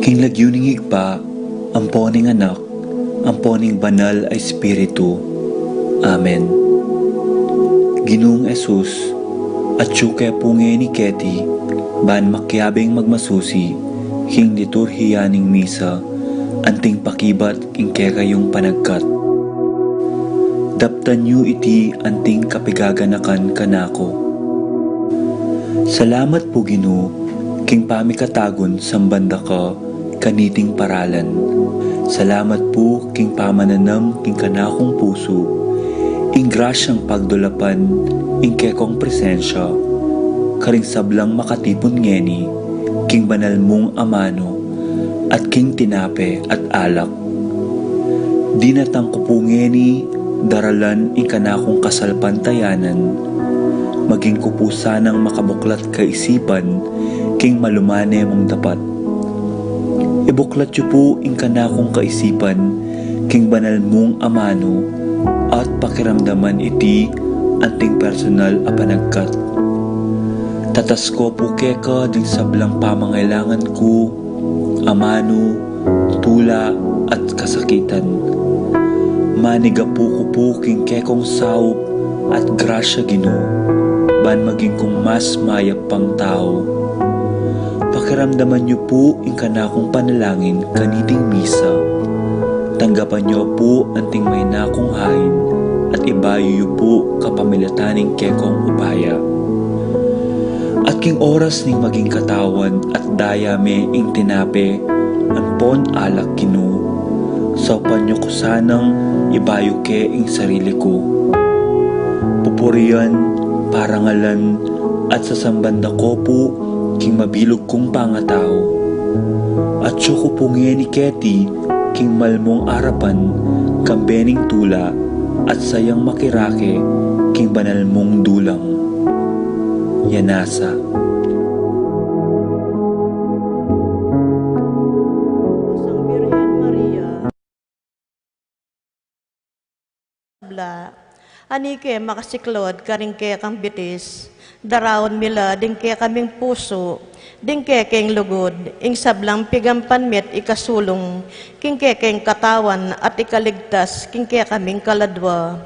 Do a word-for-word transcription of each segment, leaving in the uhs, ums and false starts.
King lagyu ning Ibpa, ampo ning Anak, ampo ning Banal a Espiritu. Amen. Ginung Jesus, atyu ke pu ngeni keti, ban makiabing magmasusi king liturhiya ning misa, anting pakibat king kekayung panagkat. Daptan yu iti anting kapigaganakan kanaku. Salamat pu, Ginu, king pamikatagun samban da ka kaniting paralan. Salamat pu king pamananam king kanakung pusu ing grasyang pagdulapan ing kekong presensya karing sablang makatipun ngeni king banal mung amanu at king tinape at alak. Dinatang ku pu ngeni daralan ing kanakung kasalpantayanan, maging ku pu sanang makabuklat kaisipan king malumane mung dapat. Ibuklat yu pu ing kanakung kaisipan king banal mung amanu at pakiramdaman iti anting personal a panagkat. Tatas ku pu keka ding sablang pamangailangan ku, amanu, tula, at kasakitan. Manigapu ku pu king kekong saup at grasya, Ginu, ban maging kung mas mayap pang tau. Pakiramdaman yu pu ing kanakung panalangin kaniting misa. Tanggapan yu pu anting maina kung hain at ibayu yu pu kapamilatan ning kekong upaya. At king oras ning maging katawan at daya me ing tinape ampon alak, Ginu, saupan yu ku sanang ibayu ke ing sarili ku. Pupurian, parangalan, at sasamban da ka pu king mabilug kung pangatau. Atyu ku pu ngeni keti king malmung arapan, kambe ning tula, at sayang makirake king banal mung dulang. Yanasa. Sang Birhen Maria. Sabla, ani ke makasiklod karing kekang bitis, daraun mi la ding kekaming pusu, ding kekeng lugud, ing sablang pigampan mit ikasulung king kekeng katawan at ikaligtas king kekaming kaladwa.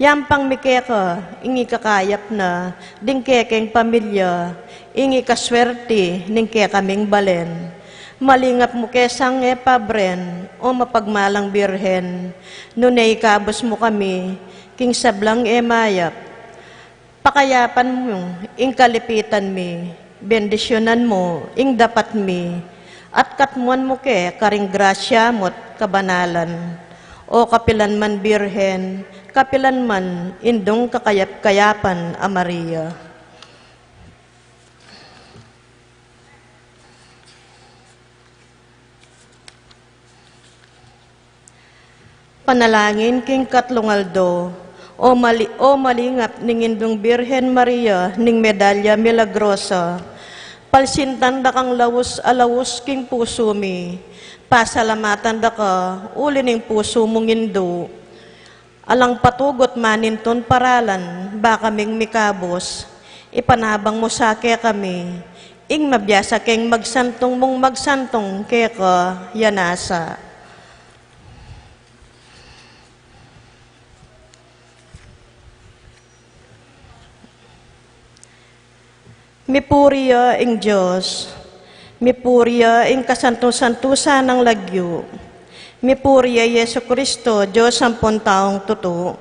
Yampang mi keka ing ikakayap na ding kekeng pamilya, ing ikaswerti ning kekaming balen. Malingap mu ke sang e pabren, o mapagmalang Birhen, nune ikabus mu kami king sablang e mayap. Pakayapan mu ing kalipitan mi, bendisyunan mu ing dapat mi, at katmuan mu ke karing grasya mu't kabanalan. O kapilan man Birhen, kapilan man Indung kakayap-kayapan a Maria. Panalangin king katlung aldo. O mali-, o malingap ning Indung Birhen Maria ning Medalla Milagrosa, palsintan da kang laus a laus king pusu mi. Pasalamatan da ka uli ning pusu mung indu. Alang patugut manintun paralan ba kaming mikabus, ipanabang mu sa kekami ing mabiasa keng magsantung mung magsantung keka. Yanasa. Mipuri ya ing Dios. Mipuri ya ing kasantu-santusan nang lagyu. Mipuri ya i Jesucristo, Dios ampon taung tutu.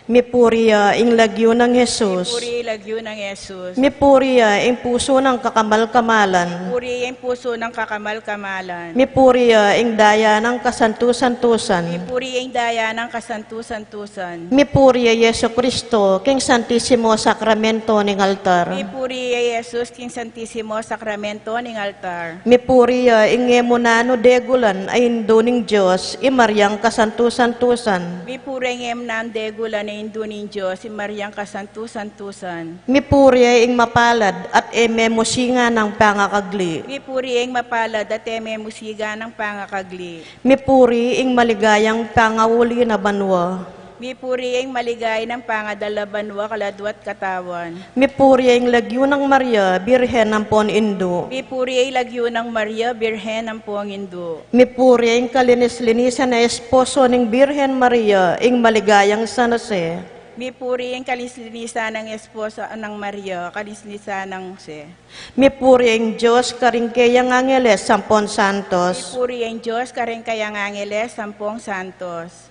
Mipuri ya ing lagyu nang Jesus. Mipuri ya ing lagyu nang Jesus. Mipuri ya ing pusu nang kakamal-kamalan. Mipuri ya ing pusu nang kakamal-kamalan. Mipuri ya ing daya nang kasantu-santusan. Mipuri ya ing daya nang kasantu-santusan. Mipuri ya i Jesucristo king Santisimo Sakramento ning altar. Mipuri ya i Jesus king Santisimo Sakramento ning altar. Mipuri ya ing e mu nanu degulan a Indu ning Dios, i Mariang kasantu-santusan. Mipuri ya ing e mu nanu degulan a Indu ning Dios, i Mariang kasantu-santusan. Mipuri ya ing mapalad at e memusiga nang pangakagli. Mipuri ya ing mapalad at e memusiga nang pangakagli. Mipuri ing maligayang pangauli na banua. Mipuri ya ing maligaya nang pangadal a banua, kaladua at katawan. Mipuri ya ing lagyu nang Maria, Birhen ampon Indu. Mipuri ya ing lagyu nang Maria, Birhen ampon Indu. Mipuri ya ing kalinis-linisan a esposo ning Birhen Maria, ing maligayang San Jose. Mipuri ya ing kalinis-linisan a esposo nang Maria, kalinis-linisan nang Jose. Mipuri ya ing Dios karing kayang angeles ampon santos. Mipuri ya ing Dios karing kayang angeles ampon santos.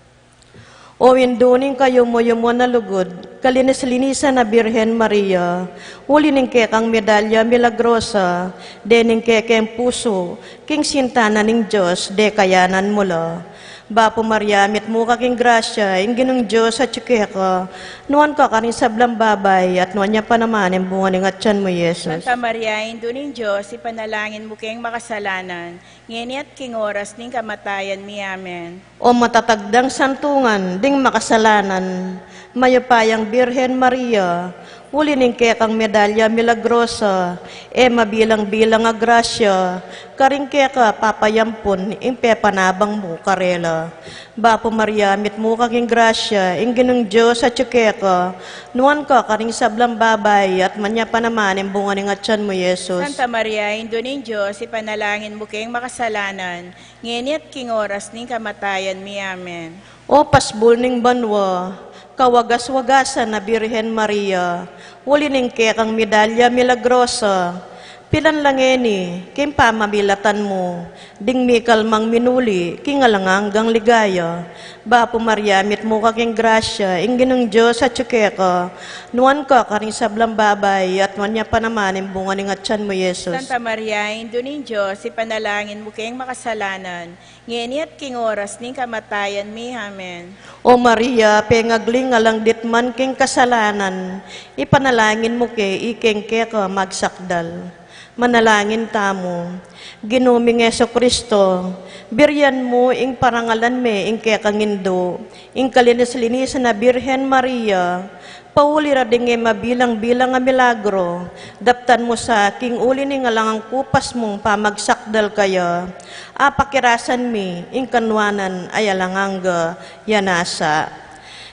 O Indu ning kayumu-yumu a lugud, kalinis-linisan a Birhen Maria, uli ning kekang medalya milagrosa, dening kekeng pusu, king sinta na ning Dios, dekayanan mu la. Bapu Maria, mitmu ka king grasya, ing Ginung Dios atyu keka, nuan ka karing sablang babai, at nuan ya pa naman ing bunga ning atyan mu, Jesus. Santa Maria, Indu ning Dios, ipanalangin mu keng makasalanan, ngeni at king oras ning kamatayan mi. Amen. O matatag dang santungan ding makasalanan, mayupayang Birhen Maria, uli ning kekang medalya milagrosa, e mabilang-bilang a grasya, karing keka papayampun ing pepanabang mu karela. Bapu Maria, mitmu ka king grasya, ing Ginung Dios atyu keka, nuan ka karing sablang babai, at nuan ya pa naman ing bunga ning atyan mu, Jesus. Santa Maria, Indu ning Dios, ipanalangin mu keng makasalanan, ngeni at king oras ning kamatayan mi. Amen. O pasbul ning banua, kawagas-wagasan a Birhen Maria, uli ning kekang medalya milagrosa, pilan la ngeni king pamamilatan mu ding mikalmang minuli king alang anggang ligaya. Bapu Maria, mitmu ka king grasya, ing Ginung Dios atyu keka, nuan ka karing sablang babai, at nuan ya pa naman ing bunga ning atyan mu, Jesus. Santa Maria, Indu ning Dios, ipanalangin mu keng makasalanan, ngeni at king oras ning kamatayan mi. Amen. O Maria, pengagli ing alang ditman king kasalanan, ipanalangin mu ke ikeng keka magsakdal. Manalangin tamu. Ginu ming Jesucristo, birian mu ing parangalan me ing kekang Indu, ing kalinis-linisan a Birhen Maria, pauli ra ding e mabilang-bilang a milagro, daptan mu sa king uli ning alang angga kupas mung pamagsakdal kaya, apakirasan mi ing kanuanan a alang angga. Yan sa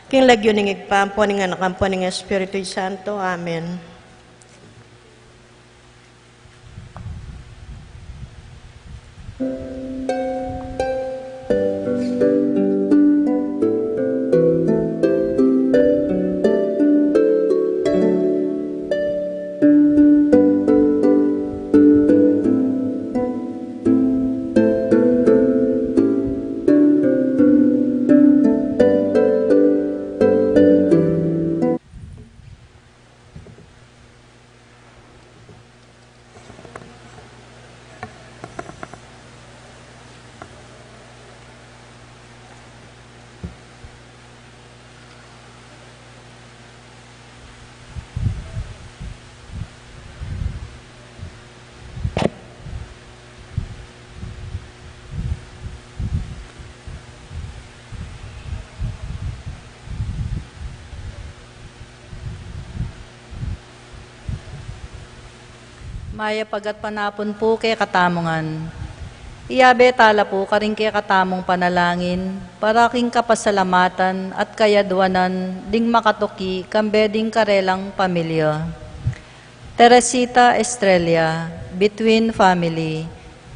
king lagyu ning Ibpa, ampo ning Anak, ampo ning Espiritu Santo. Amen. Mayap a gatpanapun pu kekatamu ngan. Iyabe tala pu karing kekatamung panalangin para king kapasalamatan at kayaduanan ding makatuki kambe ding karelang pamilya. Teresita Estrella, Between family,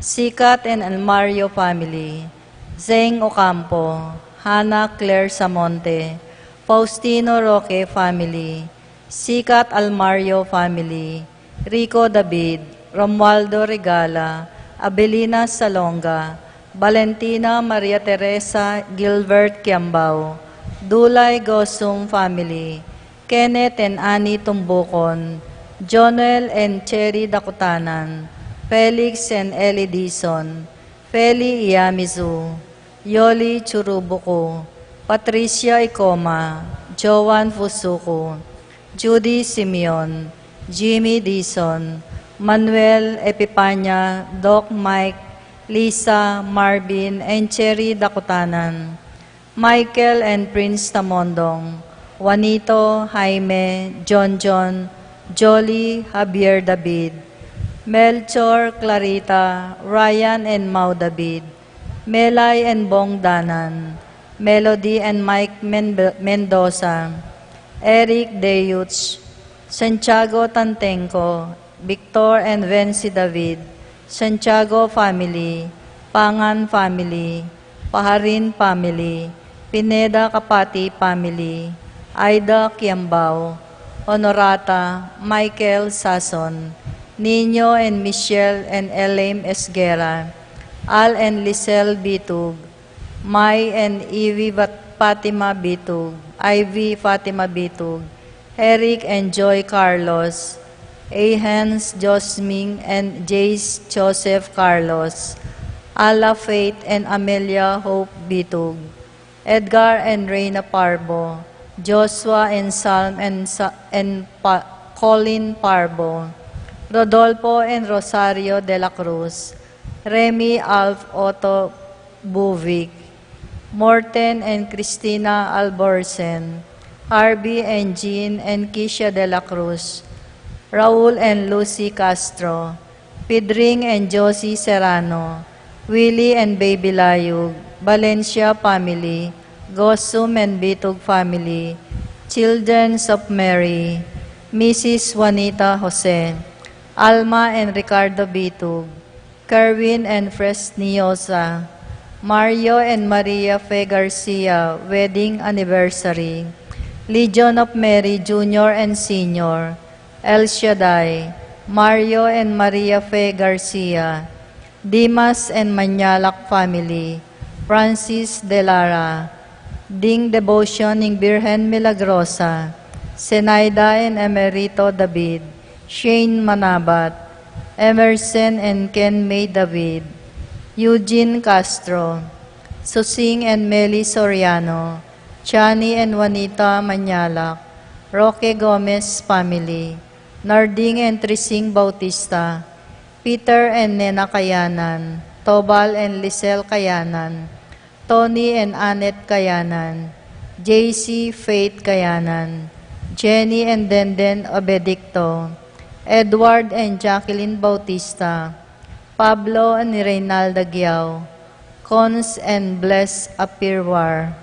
Sikat and Almario family, Zeng Ocampo, Hannah Claire Samonte, Faustino Roque family, Sikat Almario family, Rico David, Romualdo Regala, Abelina Salonga, Valentina Maria Teresa Gilbert Kiambao, Dulay Gosung family, Kenneth and Annie Tumbucon, Jonel and Cherry Dakutanan, Felix and Ellie Dizon, Feli Iyamizu, Yoli Churubuku, Patricia Icoma, Joan Fusuku, Judy Simeon, Jimmy Dizon, Manuel Epipania, Doc Mike, Lisa, Marvin, and Cherry Dakutanan, Michael and Prince Tamondong, Juanito, Jaime, John John, Jolly, Javier David, Melchor, Clarita, Ryan and Mau David, Melay and Bong Danan, Melody and Mike Men-, Mendoza, Eric Deyuch, Santiago Tantenco, Victor and Vency David, Santiago family, Pangan family, Paharin family, Pineda Kapati family, Aida Kiambao, Honorata, Michael Sason, Nino and Michelle and Elaine Esguerra, Al and Lisel Bitug, Mai and Ivy Bat-, Fatima Bitug, Ivy Fatima Bitug, Eric and Joy Carlos, Ahans Josming and Jace Joseph Carlos, Ala Faith and Amelia Hope Bitug, Edgar and Reina Parbo, Joshua and Salm and, Sa- and Pa- Colin Parbo, Rodolfo and Rosario de la Cruz, Remy Alf Otto Buvic, Morten and Christina Alborsen, Harvey and Jean and Kisha de la Cruz, Raul and Lucy Castro, Pidring and Josie Serrano, Willie and Baby Layug, Valencia family, Gosum and Bitug family, Children of Mary, Missus Juanita Jose, Alma and Ricardo Bitug, Kerwin and Fresniosa, Mario and Maria Fe Garcia wedding anniversary, Legion of Mary Junior and Senior, El Shaddai, Mario and Maria Fe Garcia, Dimas and Manyalak family, Francis de Lara, Ding Devotion ning Birhen Milagrosa, Zenaida and Emerito David, Shane Manabat, Emerson and Ken May David, Eugene Castro, Susing and Meli Soriano, Chani and Juanita Manyalak, Roque Gomez family, Narding and Trising Bautista, Peter and Nena Kayanan, Tobal and Lisel Kayanan, Tony and Annette Kayanan, J C Faith Kayanan, Jenny and Denden Obedicto, Edward and Jacqueline Bautista, Pablo and Reynalda Giao, Cons and Bless Apirwar.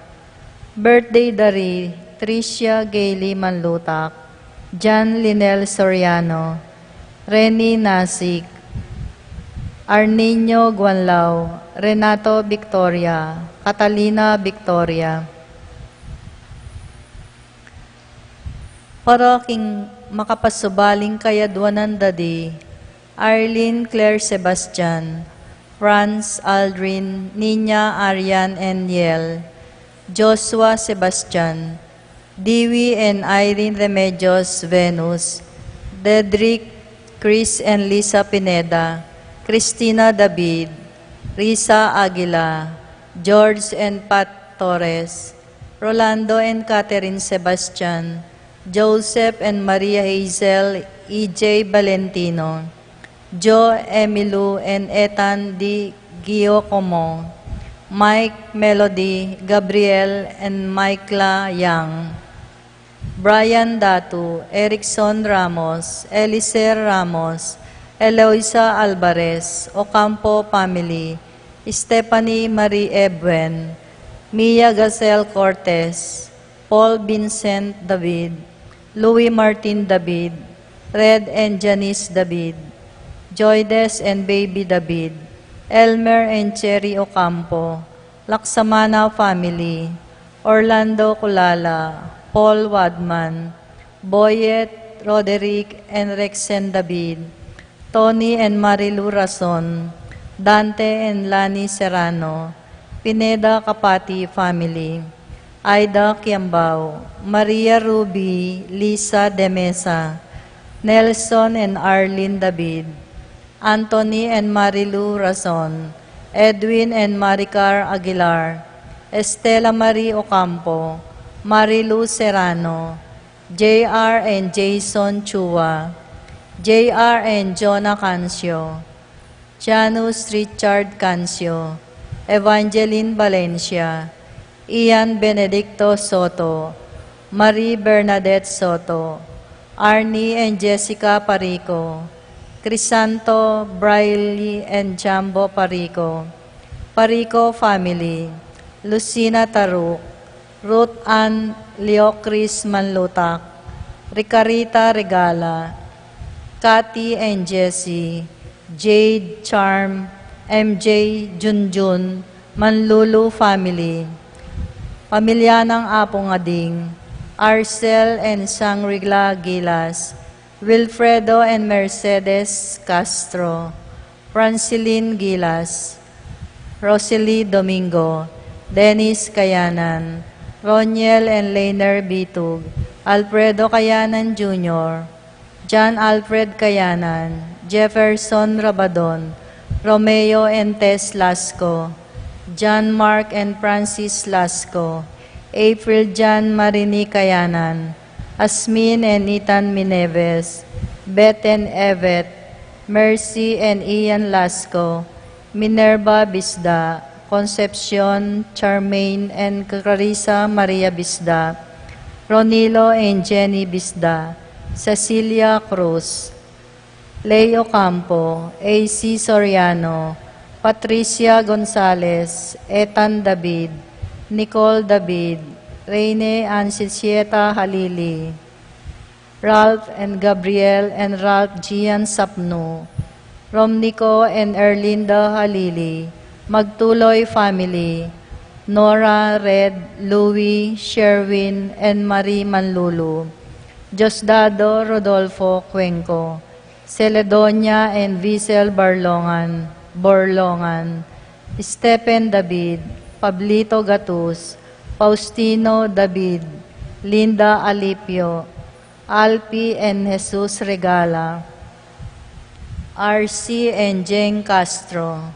Birthday dari, Tricia Gailey Manlutak, Jan Linel Soriano, Reni Nasik, Arninio Guanlao, Renato Victoria, Catalina Victoria. Para king makapasubaling kayadwanan dadi, Arlene Claire Sebastian, Franz Aldrin, Nina Arian and Yel, Joshua Sebastian, Dewey and Irene Remedios Venus, Dedrick, Chris and Lisa Pineda, Christina David, Risa Aguila, George and Pat Torres, Rolando and Catherine Sebastian, Joseph and Maria Hazel, E J Valentino, Joe Emilu and Ethan D Giacomo, Mike Melody, Gabriel and Michaela Yang, Brian Datu, Erickson Ramos, Eliser Ramos, Eloisa Alvarez, Ocampo family, Stephanie Marie Ebuen, Mia Gazelle Cortez, Paul Vincent David, Louis Martin David, Red and Janice David, Joydes and Baby David, Elmer and Cherry Ocampo, Laksamana family, Orlando Culala, Paul Wadman, Boyet, Roderick and Rexen David, Tony and Marilu Rason, Dante and Lani Serrano, Pineda Kapati family, Aida Kiambao, Maria Ruby, Lisa de Mesa, Nelson and Arlene David, Anthony and Marilu Rason, Edwin and Maricar Aguilar, Estela Marie Ocampo, Marilu Serrano, J R and Jason Chua, J R and Jonah Cancio, Janus Richard Cancio, Evangeline Valencia, Ian Benedicto Soto, Marie Bernadette Soto, Arnie and Jessica Parico, Crisanto, Briley and Jambo Parico, Parico family, Lucina Taruk, Ruth Ann Leocris Manlutak, Ricarita Regala, Cathy and Jessie, Jade, Charm, M J, Junjun, Manlulu family. Pamilya ng Apong Ading, Arcel and Shangri-La Gilas, Wilfredo and Mercedes Castro, Francilin Gilas, Rosely Domingo, Dennis Kayanan, Roniel and Leiner Bitug, Alfredo Kayanan Junior, John Alfred Kayanan, Jefferson Rabadon, Romeo and Tess Lasco, John Mark and Francis Lasco, April Jan Marini Kayanan, Asmin and Ethan Mineves, Beth and Evet, Mercy and Ian Lasco, Minerva Bisda, Concepcion, Charmaine and Clarissa Maria Bisda, Ronilo and Jenny Bisda, Cecilia Cruz, Leo Campo, A C Soriano, Patricia Gonzalez, Ethan David, Nicole David, Rene Ancisieta Halili, Ralph and Gabriel and Ralph Gian Sapnu, Romnico and Erlinda Halili, Magtuloy family, Nora, Red, Louie, Sherwin, and Marie Manlulu, Diosdado Rodolfo Cuenco, Celedonia and Visel Barlongan, Borlongan, Stephen David, Pablito Gatus, Faustino David, Linda Alipio, Alpi and Jesus Regala, R C and Jeng Castro.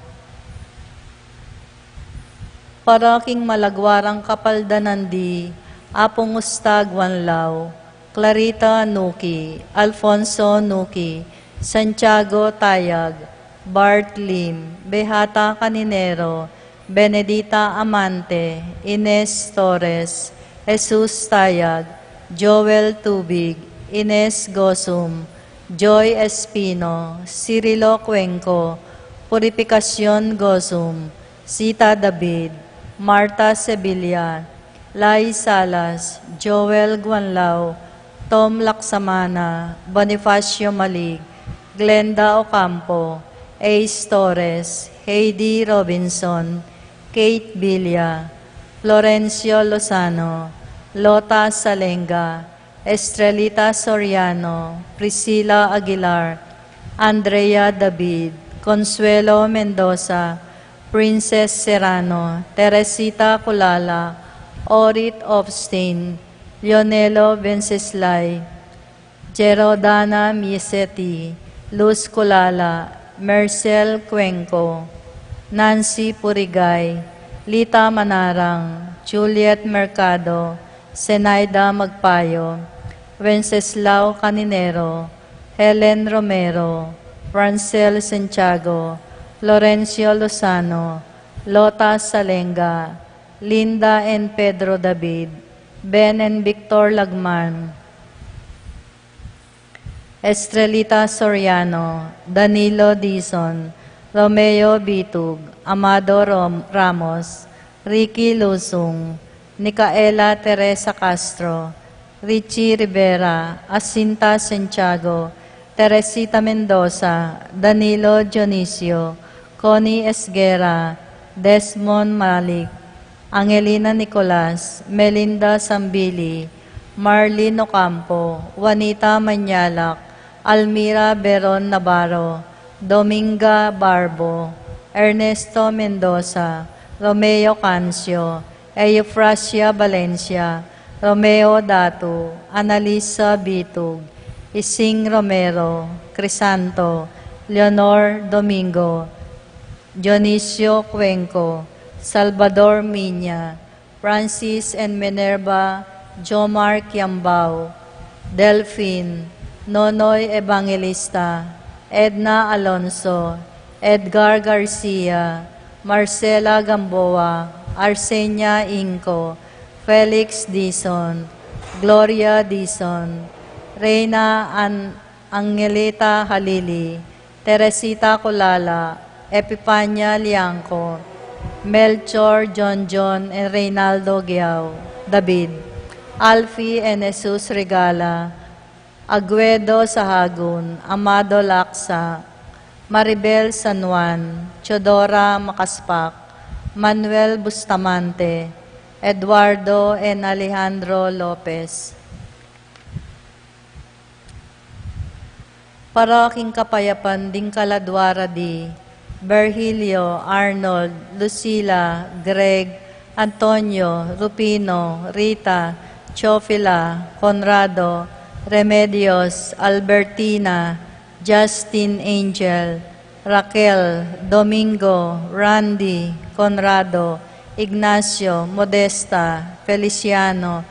Para king malagwarang kapaldanan di, Apung Ustag Wanlaw, Clarita Nuki, Alfonso Nuki, Santiago Tayag, Bart Lim, Behata Caninero, Benedita Amante, Ines Torres, Jesus Tayag, Joel Tubig, Ines Gosum, Joy Espino, Cirilo Cuenco, Purificacion Gosum, Sita David, Marta Sevilla, Lai Salas, Joel Guanlao, Tom Laksamana, Bonifacio Malig, Glenda Ocampo, Ace Torres, Heidi Robinson, Kate Villa, Florencio Lozano, Lota Salenga, Estrelita Soriano, Priscilla Aguilar, Andrea David, Consuelo Mendoza, Princess Serrano, Teresita Culala, Orit Obstin, Leonelo Venceslay, Gerodana Misetti, Luz Culala, Mercel Cuenco, Nancy Purigay, Lita Manarang, Juliet Mercado, Zenaida Magpayo, Wenceslao Caninero, Helen Romero, Francel Santiago, Lorencio Lozano, Lota Salenga, Linda and Pedro David, Ben and Victor Lagman, Estrelita Soriano, Danilo Dizon, Romeo Bitug, Amado Rom-, Ramos, Ricky Lusung, Nicaela Teresa Castro, Richie Rivera, Jacinta Santiago, Teresita Mendoza, Danilo Dionisio, Connie Esguerra, Desmond Malik, Angelina Nicolas, Melinda Sambili, Marlene Ocampo, Juanita Mañalak, Almira Beron Navarro, Dominga Barbo, Ernesto Mendoza, Romeo Cancio, Eufrasia Valencia, Romeo Datu, Analisa Bitug, Ising Romero, Crisanto, Leonor Domingo, Dionisio Cuenco, Salvador Miña, Francis and Minerva, Jomar Kiambao, Delfin, Nonoy Evangelista, Edna Alonso, Edgar Garcia, Marcela Gamboa, Arsenia Inco, Felix Dizon, Gloria Dizon, Reina An-, Angelita Halili, Teresita Culala, Epifania Liangco, Melchor John John and Reynaldo Giao, David, Alfie and Jesus Regala, Aguedo Sahagun, Amado Laksa, Maribel San Juan, Teodora Makaspak, Manuel Bustamante, Eduardo and Alejandro Lopez. Para king kapayapan ding kaladua ra di Virgilio, Arnold, Lucila, Greg, Antonio, Rufino, Rita, Teofila, Conrado, Remedios, Albertina, Justin, Angel, Raquel, Domingo, Randy, Conrado, Ignacio, Modesta, Feliciano,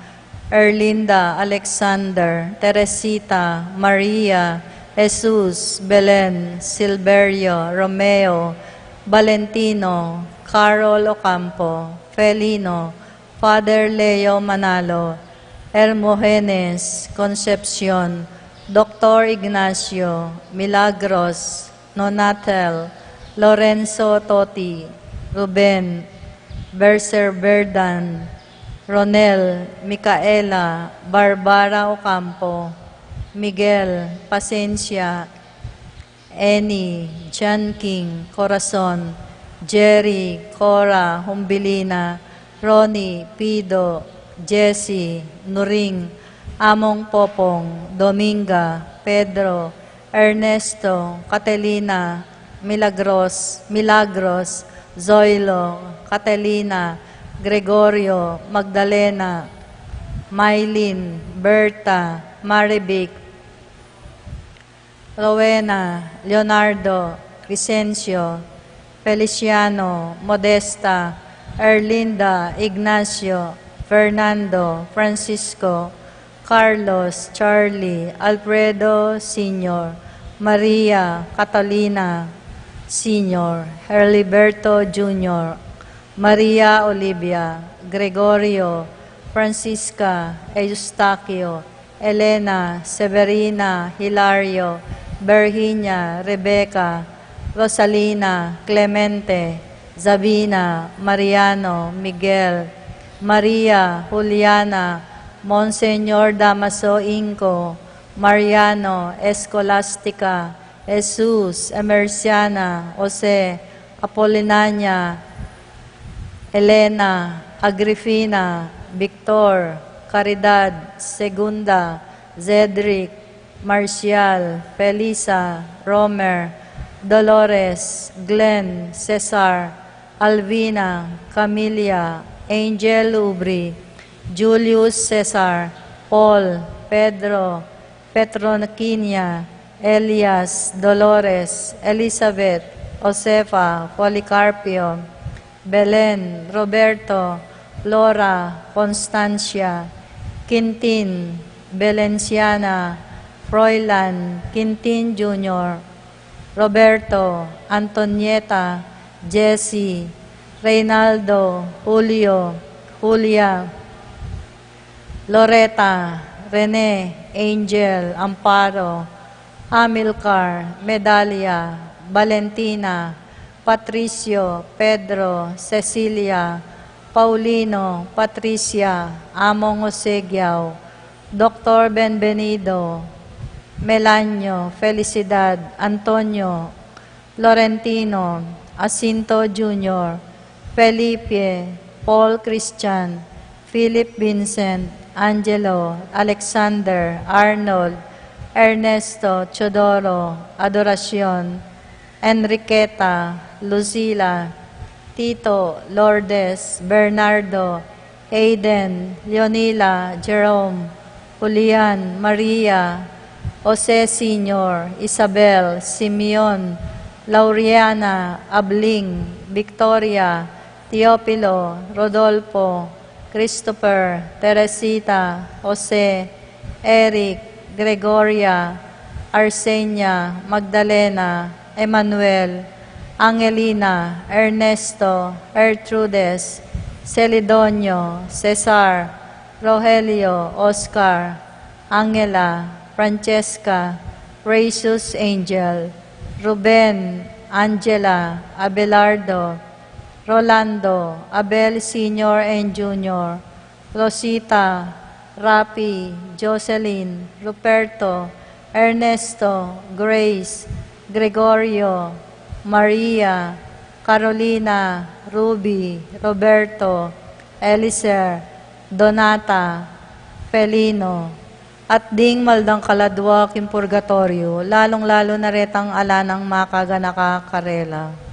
Erlinda, Alexander, Teresita, Maria, Jesus, Belen, Silverio, Romeo, Valentino, Carol Ocampo, Felino, Father Leo Manalo, Hermogenes, Concepcion, Doctor Ignacio, Milagros, Nonatel, Lorenzo Toti, Ruben, Berser Verdan, Ronel, Micaela, Barbara Ocampo, Miguel, Pasencia, Annie, John King, Corazon, Jerry, Cora, Humbilina, Ronnie, Pido, Jesse, Nuring, Among Popong, Dominga, Pedro, Ernesto, Catalina, Milagros, Milagros, Zoilo, Catalina, Gregorio, Magdalena, Mylene, Berta, Marivic, Rowena, Leonardo, Crescencio, Feliciano, Modesta, Erlinda, Ignacio, Fernando, Francisco, Carlos, Charlie, Alfredo Senior, Maria, Catalina Senior, Heriberto Junior, Maria Olivia, Gregorio, Francisca, Eustaquio, Elena, Severina, Hilario, Virginia, Rebecca, Rosalina, Clemente, Zabina, Mariano, Miguel, Maria, Juliana, Monseñor Damaso Inco, Mariano, Escolastica, Jesus, Emerciana, Jose, Apolinaria, Elena, Agrifina, Victor, Caridad, Segunda, Zedric, Marcial, Felisa, Romer, Dolores, Glenn, Cesar, Alvina, Camilla, Angel Ubri, Julius Cesar, Paul, Pedro, Petroquinia, Elias, Dolores, Elizabeth, Josefa, Policarpio, Belen, Roberto, Flora, Constancia, Quintin, Belenciana, Froilan, Quintin Junior, Roberto, Antonieta, Jesse, Reynaldo, Julio, Julia, Loreta, Rene, Angel, Amparo, Amilcar, Medalia, Valentina, Patricio, Pedro, Cecilia, Paulino, Patricia, Among Osegiao, Doctor Benvenido, Melanio, Felicidad, Antonio, Florentino, Jacinto Junior, Felipe, Paul Christian, Philip Vincent, Angelo, Alexander, Arnold, Ernesto, Teodoro, Adoracion, Enriqueta, Lucila, Tito, Lourdes, Bernardo, Aiden, Leonila, Jerome, Julian, Maria, Jose Senior, Isabel, Simeon, Lauriana, Abling, Victoria, Teofilo, Rodolfo, Christopher, Teresita, Jose, Eric, Gregoria, Arsenia, Magdalena, Emmanuel, Angelina, Ernesto, Gertrudes, Celedonio, Cesar, Rogelio, Oscar, Angela, Francesca, Reysus, Angel, Ruben, Angela, Abelardo, Rolando, Abel Senior and Junior, Rosita, Rapi, Jocelyn, Ruperto, Ernesto, Grace, Gregorio, Maria, Carolina, Ruby, Roberto, Eliser, Donata, Felino, at ding maldang kaladwa king purgatoryo, lalung-lalu na retang ala nang makaganaka karela.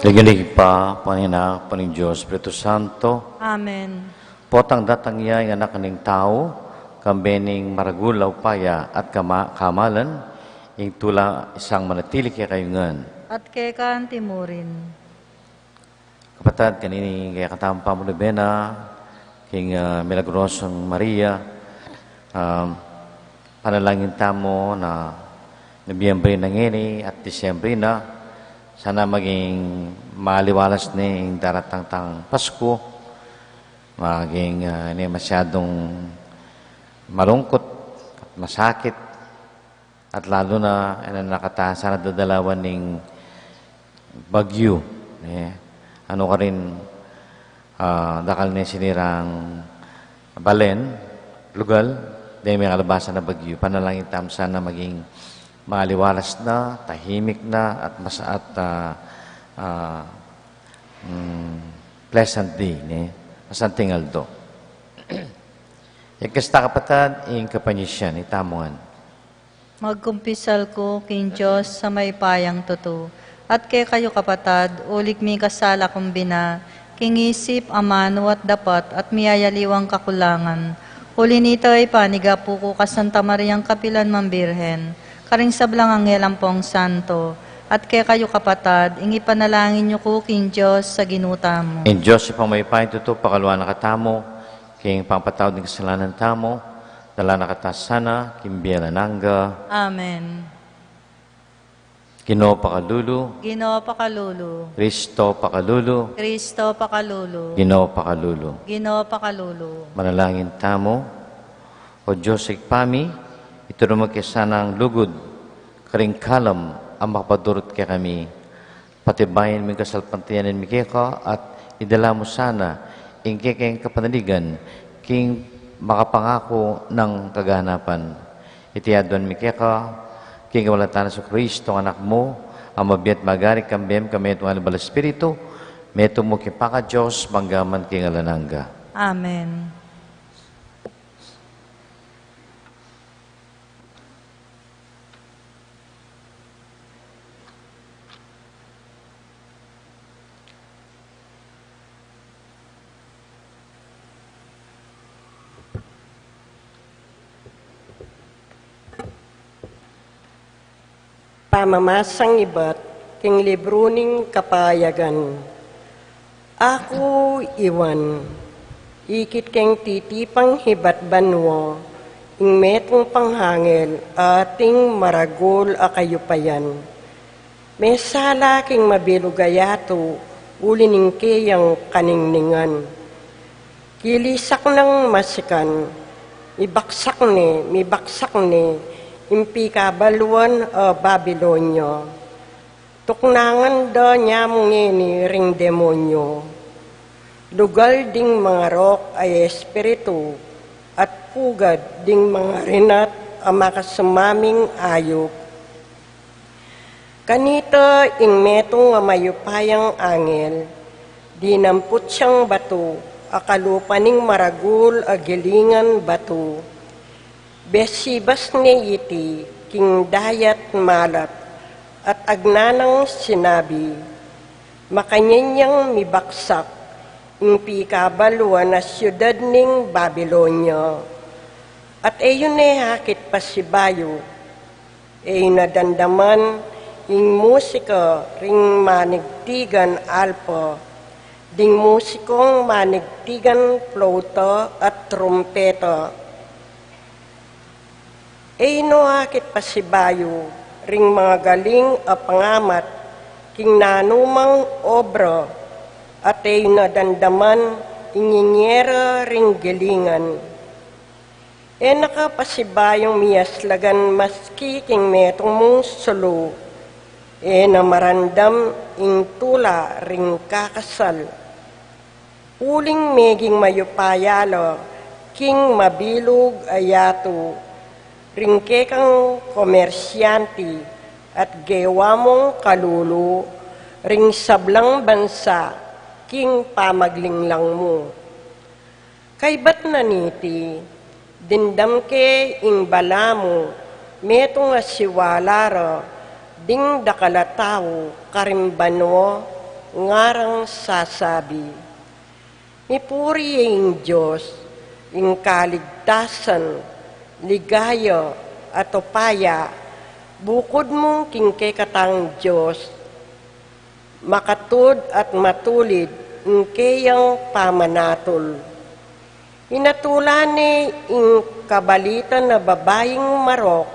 Lagyu ning Ibpa, ampo ning Anak, ampo ning Dios Espiritu Santo. Amen. Potang datang ya ing Anak ning Tau, kambe ning maragul a upaya at kama-, kamalan, ing tula isang manatili kekayu ngan. At keka antimurin. Kapatad, kanini kaya katamu pamulibena, king, ah, Milagrosong Maria, ah, panalangin tamu na Nobyembre na ngeni at Disyembre na, sana maging maliwalas ne ing daratang tang Pasko, maging, ah, ne masyadong malungkut at masakit, at lalu na, e na nakatasan at dadalawan ning bagyu, e. Anu karin, ah, dakal ne sinirang balen, lugal, deng mekalabasan a bagyu. Panalangin tamu sana maging maliwalas na, tahimik na, at mas-, at, ah, ah, mm, pleasant day, ne? Masanting aldo. Ing kasta, kapatad, ing kapanisian, itamu ngan. Magkumpisal ku king Dios a mayupayang tutu, at kekayu, kapatad, uling mikasala kung bina, king isip, amanu, at dapat, at miyayaliwang kakulangan. Uli nita, ipanigapu ku ka Santa Mariang kapilan mang Birhen, karing sablang anghel ampong santo, at kekayu, kapatad, ing ipanalangin yu ku king Dios a Ginu tamu. Ing Dios Ibpang mayupayang tutu, pakaluan na katamu, king pamapatawad ning kasalanan tamu, dala na katamu sana king bie alang angga. Amen. Ginu pakalulu. Ginu pakalulu. Kristo pakalulu. Kristo pakalulu. Ginu pakalulu. Ginu pakalulu. Manalangin tamu. O Dios Ibpa mi, ituru mu ke sanang lugud karing kalam a makapadurut kekami. Patibayan mu ing kasalpantayanan mi keka at idala mu sana ing kekeng kapanaligan king makapangaku nang kaganapan. Iti aduan mi keka king kapamilatan nang Jesucristo, Anak mu, a mabie at magari kambe mu, kambe mu, at kang Banal a Espiritu, metung mu king paka-Dios, mangga man king alang angga. Amen. Pamamasang ibat king libru ning Kapayagan. Aku i Juan, ikit keng titipang ibat banua, ing metung pang angel, ating maragul a kayupayan. Mesala king mabilug a yatu, uli ning keyang kaningningan. Kilisak nang masikan, mibaksak ne, mibaksak ne, ing pikabaluan a Babilonia. Tuknangan da nyamu ngeni ring demonyo, lugal ding mangarok a espiritu, at pugad ding mangarinat a makasumaming ayup. Kanita ing metung a mayupayang angel, dinamput yang batu a kalupa ning maragul a gilingan batu. Besibas ne iti king dayat malat at agnanang sinabi, makanyan yang mibaksak ing pikabaluan a siudad ning Babilonia, at e yu ne akit pasibayu. E yu na damdaman ing musika ring manigtigan alpa, ding musikong manigtigan plauta at trumpeta. E yu no akit pasibayu ring mangagaling a pangamat king nanumang obra, at e yu na damdaman ing nyinyera ring gilingan. E na ka pasibayung miyaslagan maski king metung mung sulu, e na maramdam ing tula ring kakasal. Uling meging mayupaya la king mabilug a yatu ring kekang komersianti at gewa mung kalulu ring sablang bansa king pamaglinglang mu. Kaybat na niti, dimdam ke ing balamu, metung a siwala ra ding dakal a tau karing banua ngarang sasabi, "Mipuri ya ing Dios, ing kaligtasan, ligaya, at upaya, bukud mu king kekatang Dios, makatud at matulid ing keyang pamanatul." Inatulan ne ing kabalitan a babaing marok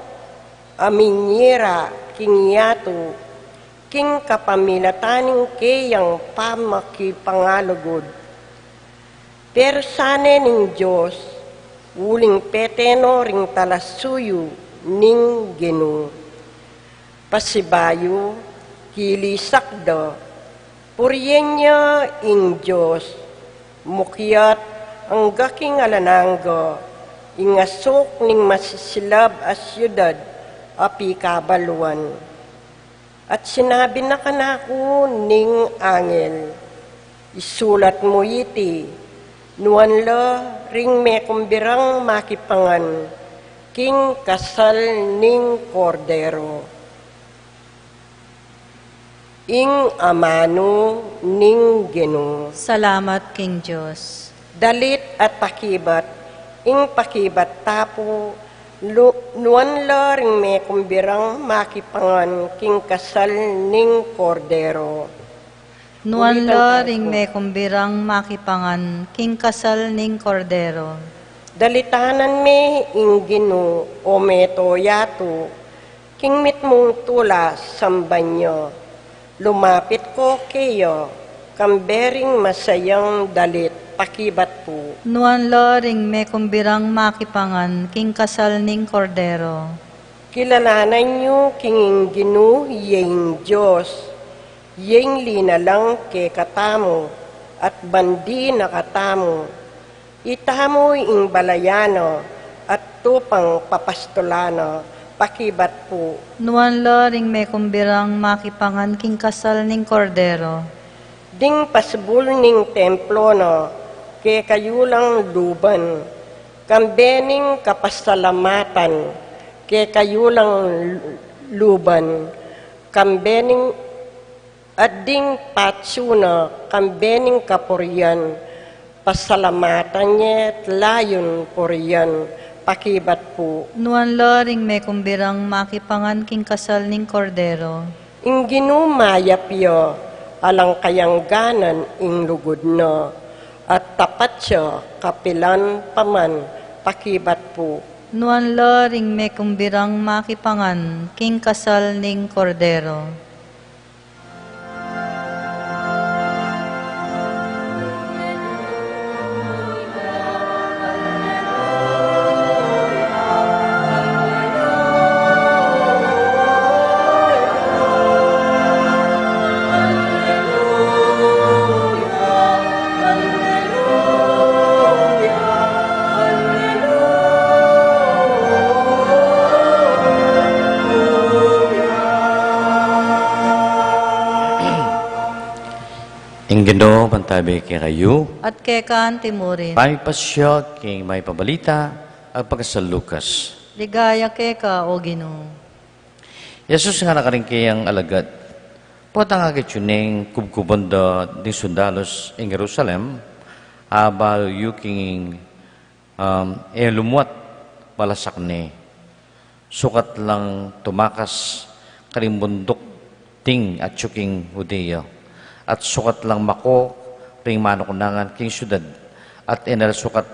a minyira king yatu, king kapamilatan ning keyang pamakipangalugud. Persanan ne ning Dios, uling pete no ring talasuyu ning Ginu. Pasibayu, kilisak da, purian ya ing Dios, mukyat angga king alang angga, ing asuk ning masisilab a siudad a pikabaluan. At sinabi na kanaku ning angel, "Isulat mu iti, nuan la ring mekumbirang makipangan king kasal ning Kordero." Ing amanu ning Ginu. Salamat king Dios. Dalit at pakibat, ing pakibat tapu, lu-, nuan la ring mekumbirang makipangan king kasal ning Kordero. Nuan la ring mekumbirang makipangan king kasal ning Kordero. Dalitanan me ing Ginu, o meto yatu, king mitmung tula samban ya. Lumapit ko keya, kambe ring masayang dalit pakibat pu. Nuan la ring mekumbirang makipangan king kasal ning Kordero. Kilalanan yu king ing Ginu ya ing Dios, ya ing linalang kekatamu, at bandi na katamu. Itamu ing balayan na, at tupang papastulan na, pakibat pu. Nuan la ring mekumbirang makipangan king kasal ning Kordero. Ding pasbul ning templo na, kekayu lang luban, kambe ning kapasalamatan, kekayu lang luban, kambe ning at ding patsu na, kambe ning kapurian, pasalamatan ye, layun purian, pakibat pu. Nuan la ring mekumbirang makipangan king kasal ning Kordero. Ing Ginu mayap ya, alang kayangganan ing lugud na, at tapat ya kapilan pa man, pakibat pu. Nuan la ring mekumbirang makipangan king kasal ning Kordero. Ing Ginu mantabi kekayu. At keka anti mu rin. Pamipasya king Mayap a Balita agpang kang San Lucas. Ligaya keka, o Ginu. Jesus ngana karing keyang alagad, "Potang akit yu neng kubkuban da ding sundalus ing Jerusalem, abalu yu king, um, e lumuat, balasak ne. Sukat lang tumakas karing bunduk ding atyu king Judea, at sukat lang mako ring manuknangan king siudad, at e na la sukat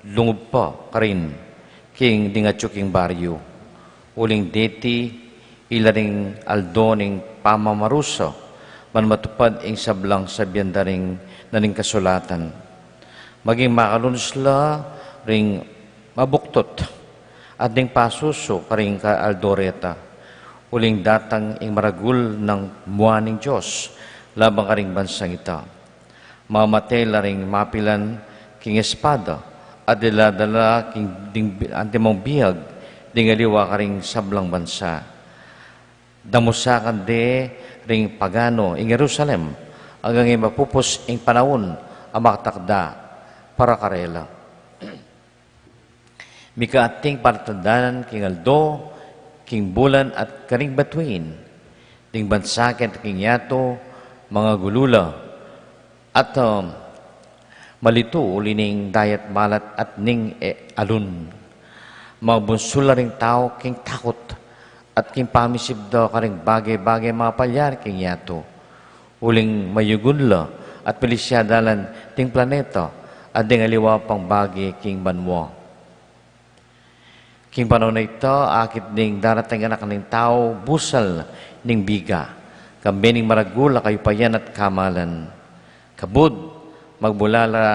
lungub pa karin king ding atyu king baryu. Uling deti, ila ring aldo ning pamamarusa, ban matupad ing sablang sabian da ring, na ning kasulatan. Maging makalunus la ring mabuktut, at ding pasusu karing kaaldo reta. Uling datang ing maragul nang mua ning Dios laban karing bansang ita. Mamate la ring mapilan king espada, at diladala king ding bi-, antimong biag ding aliwa karing sablang bansa. Damusakan de ring pagano ing Jerusalem, anggang ing mapupus ing panaun a makatakda para karela. Mika ating palatandaan king aldo, king bulan, at karing bituin. Ding bansa keti king yatu, Mangagulu la at, um, malitu uli ning dayat balat at ning, e, alun. Mabunsul la ring tau king takut at king pamisip da karing bage-bage mapalyari king yatu. Uling mayugun la at milisiada la ding planeta at ding aliwa pang bage king banua. King panaun a ita, akit ding darating Anak ning Tau busal ning biga, kambe ning maragul a kayupayan at kamalan. Kabud, magmula la,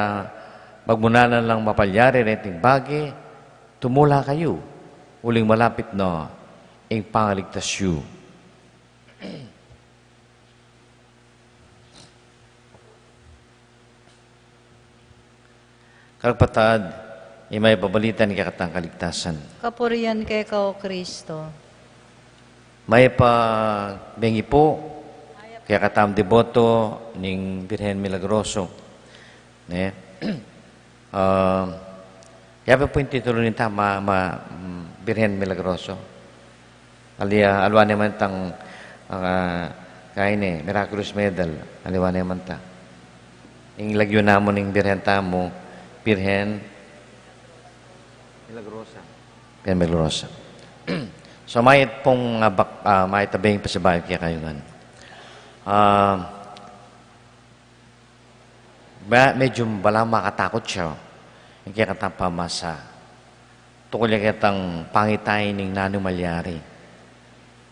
magmuna la lang mapalyari reting bage, tumula kayu, uling malapit na ing pangaligtas yu. Karagpatad, ing mayap a balita ning kekatang kaligtasan. Kapurian keka, O Kristo. Mayap a bengi pu kekatang deboto ning Birhen Milagroso. Ne? Ah, ya pu ing titulu nita, ma, ma, mm, Birhen Milagroso. Ali, ah, aliwa ne man tang, ah, kaine, Miraculous Medal, aliwa ne man ta. Ing lagyu namu ning Birhen tamu, Birhen Milagrosa. Birhen Milagrosa. So, mayap pung, ah, bak-, ah, mayap a bengi pasibayu kekayu ngan. Ah, Ba, medyu balamu makatakut ya ing kekatang pamasa. Tukul ya ketang pangitain ning nanu malyari.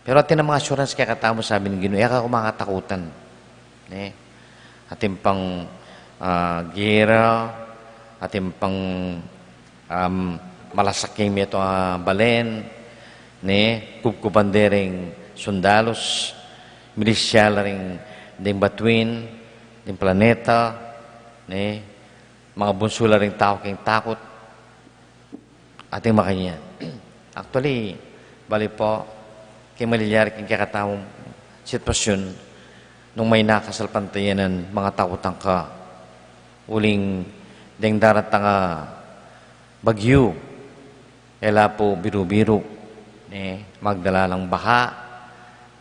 Pero atin nang assurance kekatamu, sabi ning Ginu, e kayu makatakutan. Ne? Atin pang, ah, gera, atin pang, um, malasak king metung a balen, ne, kubkuban de ring sundalus, milisya la ring ding batuin, ding planeta, ne, mangabunsul la ring tau king takut, atin makanyan. Actually, bale pu, king malilyari king kekatamung sitwasyun, nung mayna kasalpantayanan, mangatakutan ka, uling deng daratang a bagyu, e la pu biru-biru, ne, magdala lang baha,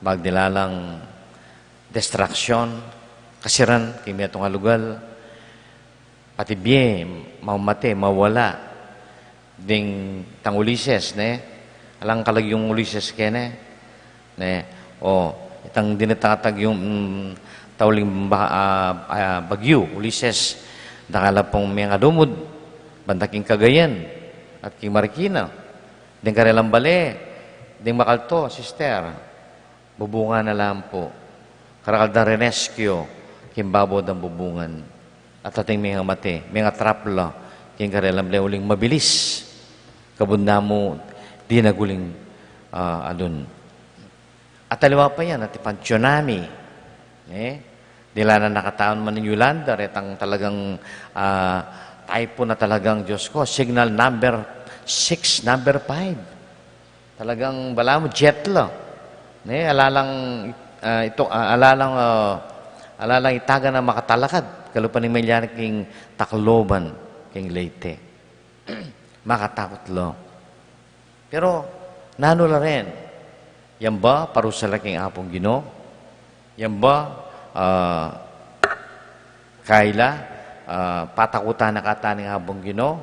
magdala lang destruction, kasiran, king metung a lugal, pati bie, mamate, mawala. Ding tang Ulises, ne? Alang kalagyung Ulises kene, ne? O, itang dinatang a tagyung, mm, tauling ba-, ah, ah, bagyu, Ulises, dakal la pung mengalumud banda king Cagayan at king Marikina. Ding karelang bale, ding makalto, sister, bubungan na la pu. Karakal dang rerescue, king babo dang bubungan. At ating mengamate, mengatrap la king karelang bale uling mabilis. Kabud na mu, dinag uling, ah, alun. At aliwa pa yan, atin pang tsunami. Ne? Dinan na katamu man ning Yolanda, retang talagang, ah, typhoon na talagang, Diyos ko, signal number six, number five. Talagang balamu jet la. Ne, ala lang, ah, ito, ah, ala lang, ah, ala lang itaga na makatalakad. Kalupa ning malyari king Tacloban, king Leyte. Makatakut la. Pero, nanu la ren? Yan ba parusa la king Apung Ginu? Yan ba, ah, kaila, ah, patakutan na kata ning Apung Ginu?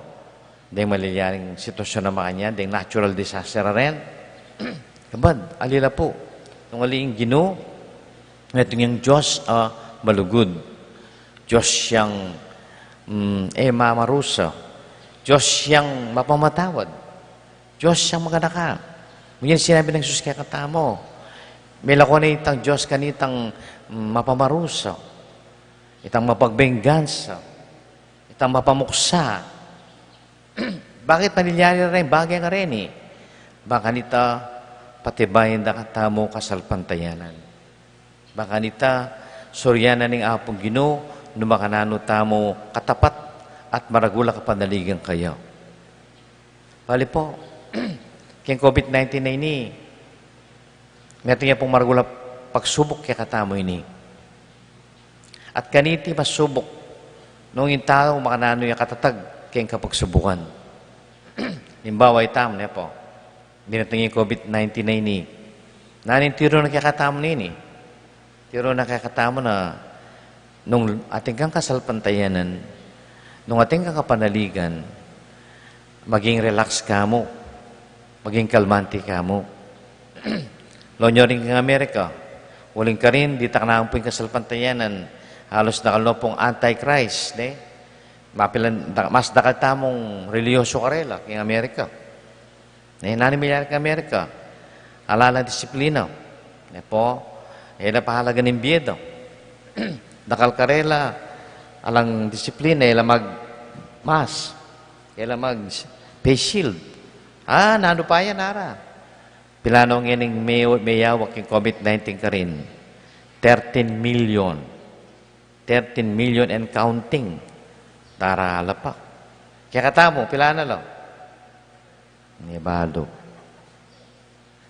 Deng malilyaring sitwasyun a makanyan, deng natural disaster a ren. Kabud, ali la pu. Nung ali ing Ginu, ngetung yang Diyos a malugud. Diyos yang, mm, e mamarusa. Diyos yang mapamatawad. Diyos yang makanaka. Ngunyan sinabi nang Jesus kekatamu, milako na itang Diyos kanitang, mm, mapamarusa, itang mapagbengansa, itang mapamuksa. Bakit malilyari reng bage a reni? Ba kanita patibayan da katamu kasalpantayanan. Ba kanita suryanan ning Apung Ginu, nu makananu tamu katapat at maragul a kapanaligan kaya. Bale pu, keng COVID nineteen a ini, metung ya pung maragul a pagsubuk kekatamu ini. At kaniti masubuk, nung ing tau makananu ya katatag keng kapagsubukan. Alimbawa itamu, ne pu, dinating ing COVID nineteen a ini. Nanu ing tiru na kekatamu nini? Tiru na kekatamu na Nung atin kang kasalpantayanan, nung atin kang kapanaligan, maging relax ka mu, maging kalmante ka mu. Lawen yu rin king Amerika, uling karin, ditak na ampo ing kasalpantayanan, halos dakal no pung antichrist, ne? Mapilan, da-, mas dakal tamung relihiyoso karela king Amerika. Ne, nanu milyari king Amerika? Ala lang disiplina. Ne po, e la pahalaga ning bie da. Dakal karela, alang disiplina, e la mag-mask, e la mag-face shield. Ah, nanu pa yan, ara? Pilan no ngening me-, meyawak ing COVID nineteen karin? Thirteen million. Thirteen million and counting. Darala pa. Kekatamu, pilan na la? Ini balu.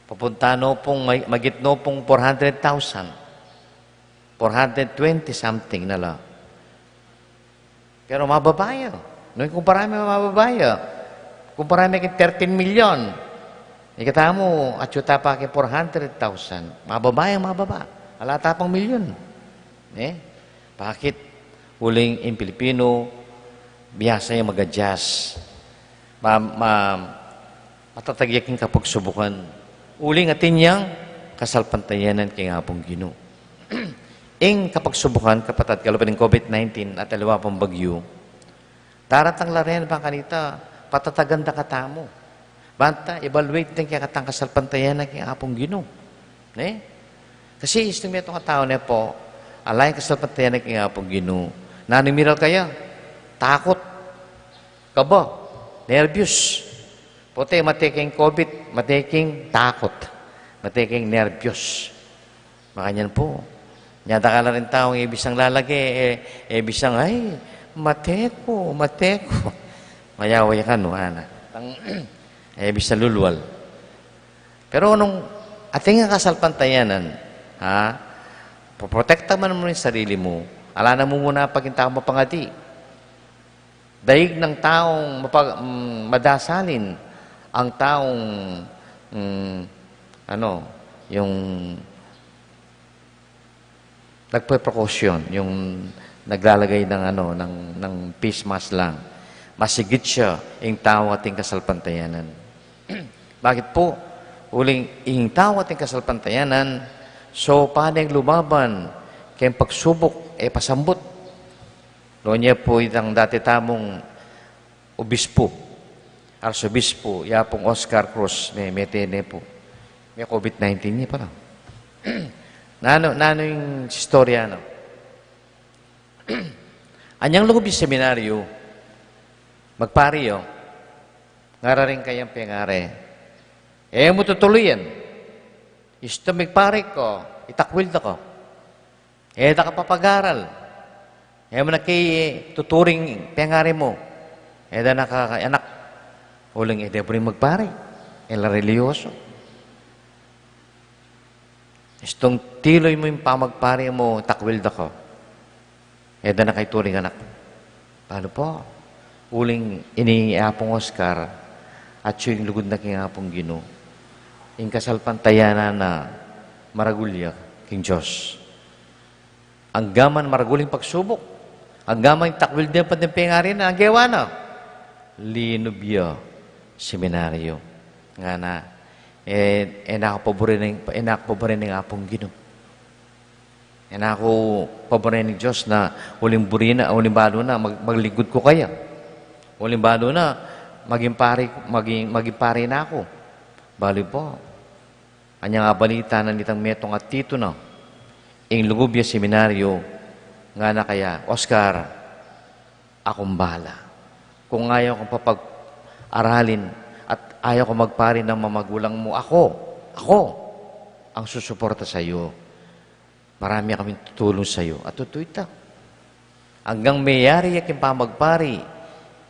Papunta no pung, may-, magit no pung four hundred thousand. Four hundred twenty something na la. Pero mababa ya. Nung ikumpara me, mababa ya. Kumpara me king thirteen million. Kekatamu, atyu ta pa king four hundred thousand. Mababa yang mababa. Ala ta pang milyon. Eh? Bakit? Uling ing Pilipino, biyasa yang mag-adjust. Ma-, ma-, matatag ya king kapagsubukan. Uling atin yang kasalpantayanan king Apung Ginu. Ing kapagsubukan, kapatad, kalupa ning COVID nineteen at aliwa pang bagyu, daratang la rin bang kanita, patatagan da katamu. Banta, evaluate deng kekatang kasalpantayanan king Apung Ginu. Ne? Kasi istung metung a tau ne po, ala yang kasalpantayanan king Apung Ginu. Nanu miral kaya? Takut, kaba, nerbyos. Pota, mate king COVID, mate king takut, mate king nerbyos. Makanyan po. Nya dakal la ring taung e bisang lalage, e, e bisang, "Ay, mate ku, mate ku." Mayawa ya kanu, ana. Tang, e bisang lulwal. Pero nung atin kang kasalpantayanan, ha? Poprotekta man mu ing sarili mu, ala nang mumuna pa king taung mapangadi. Daig ning taung mapa-, mm, madasalin, ang taung, mm, ano, yung nagpe-precaution, yung naglalagay ng, ano, ng, ng face mask lang. Mas higit siya ing tau atin kasalpantayanan. Bakit po? Uling ing tau atin kasalpantayanan, so, paneng lumaban keng pagsubuk, e pasambut. Lawen ye pu itang dati tamung obispo, arsobispo, i Apung Oscar Cruz, me-, mete ne pu. Me COVID nineteen ya pala. Nanu, nanu ing istorya, no? Anyang lugub ing seminaryo, magpari ya, ngara ring kayang pengari, "E mu tutuluyan. Istung magpari ka, itakwil da ka. E da ka papag-aral. E mu na ke tuturing pengari mu. E da na ka anak." Uling e de buri magpari. E la relihiyoso. "Istung tiluy mu ing pamagpari mu, takwil da ka. E da na ka ituring anak." Balu pu. Uling ini i Apung Oscar, atyu ing lugud na king Apung Ginu. Ing kasalpantayanan na maragul ya king Dios. Anggaman maragul ing pagsubuk, anggaman takwil de pa ding pengari na, ang gewa na, linub ya seminaryo. Ngana, e, e na ku paburen ing, e na ku paburen ing Apung Ginu. E na ku paburen ing Dios na uling buri na, uling balu na, mag-, maglingkud ku kaya. Uling balu na, maging pari, maging, maging pari na ku. Balu pu. Anyang abalita na nitang metung a tituno ing lugub ya seminaryo, ngana kaya, "Oscar, akung bala. Kung ayaw kang papag-aralin at ayaw kang magpari ng mamagulang mu, ako, ako ang susuporta sayu. Marami kaming tutulung sayu." At tutu ita. Anggang meyari ya king pamagpari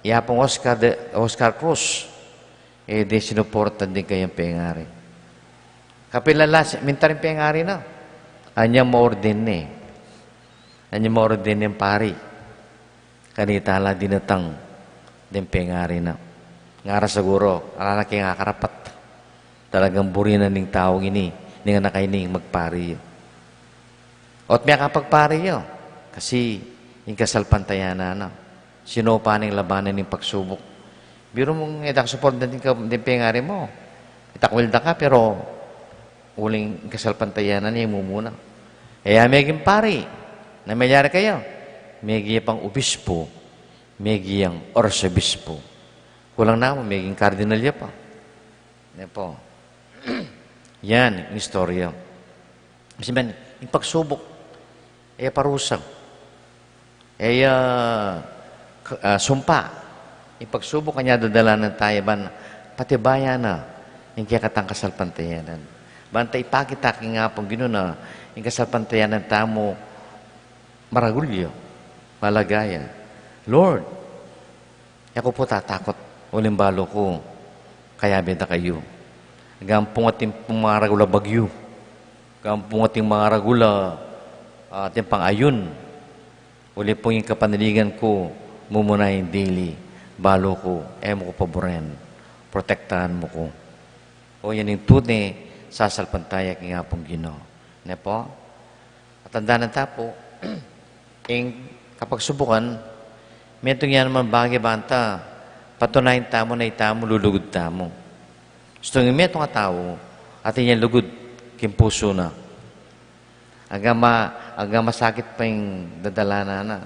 i Apung Oscar de, Oscar Cruz, e de sinuporta ding kayang pengari. Kapila la, minta ring pengari na. Anyang maorden ne. Anyang maorden neng pari. Kanita la dinatang deng pengari na. Ngara siguru, ala na keng akarapat. Talagang buri na ning taung ini, ning anak a ini, magpari. O't miyakapagpari ya. Kasi ing kasalpantayanan na, sinopa na ing labanan ning pagsubuk. Biru mung e da ka support na ding ka-, ding pengari mu. Itakwil da ka, pero uling ing kasalpantayanan na ing mumuna. E ya meging pari, na melyari kaya, megi ya pang obispo, megi yang arsobispo. Kulang na mu, meging kardinal ya pa. Ne po. Yan ing istorya. Kasi man, ing pagsubuk, e parusa. E, ah, k-, ah, sumpa. Ing pagsubuk, kanya dadalanan taya ban patibayan na ing kekatang kasalpantayanan. Ban ta ipakita king Apung Ginu na ing kasalpantayanan tamu maragul ya, malaga ya. Lord, e ku pu tatakut, uling balu ku, kayabe da kayu. Ampong atin pung maragul a bagyu. Ampong atin maragul a, ah, atin pang ayun. Uli pung ing kapanaligan ku, mumuna ing dili, balu ku, e mu ku paburen, protektahan mu ku. O yan ing tune sasalpantaya king Apung Ginu. Ne po? At tandaan ta pu, ing kapagsubukan, metung ya naman bage ban ta, patunayan tamu na itamu lulugud tamu. Istung ing metung a tau, atin yang lugud king pusu na. Agama, agama masakit pa ing dadalanan na.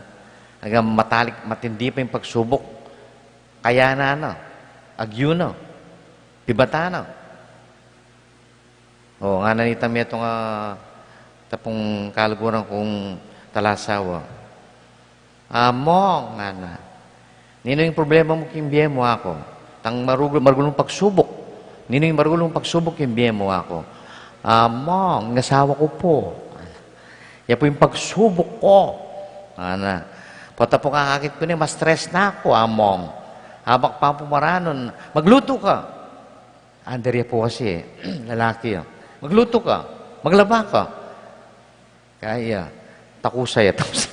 Agama matalik, matindi pa ing pagsubuk. Kaya na na. Agyu na. Pibatan na. O, ngana nita metung a tapung kaluguran kung talasawa. Among, ngana. Ninu ing problema mu king bie mu, aku? Tang marugul, marugul mung pagsubuk. Ninu ing marugul mung pagsubuk king bie mu, aku? Among, ing asawa ku pu. Ya pu ing pagsubuk ku. Ngana. Pota pu kakakit ku ne, ma-stress na ku, among. Abak pa pu maranun, maglutu ka. Under ya pu kasi, lalaki ya. Maglutu ka. Maglaba ka. Kaya, takusa ya, takusa.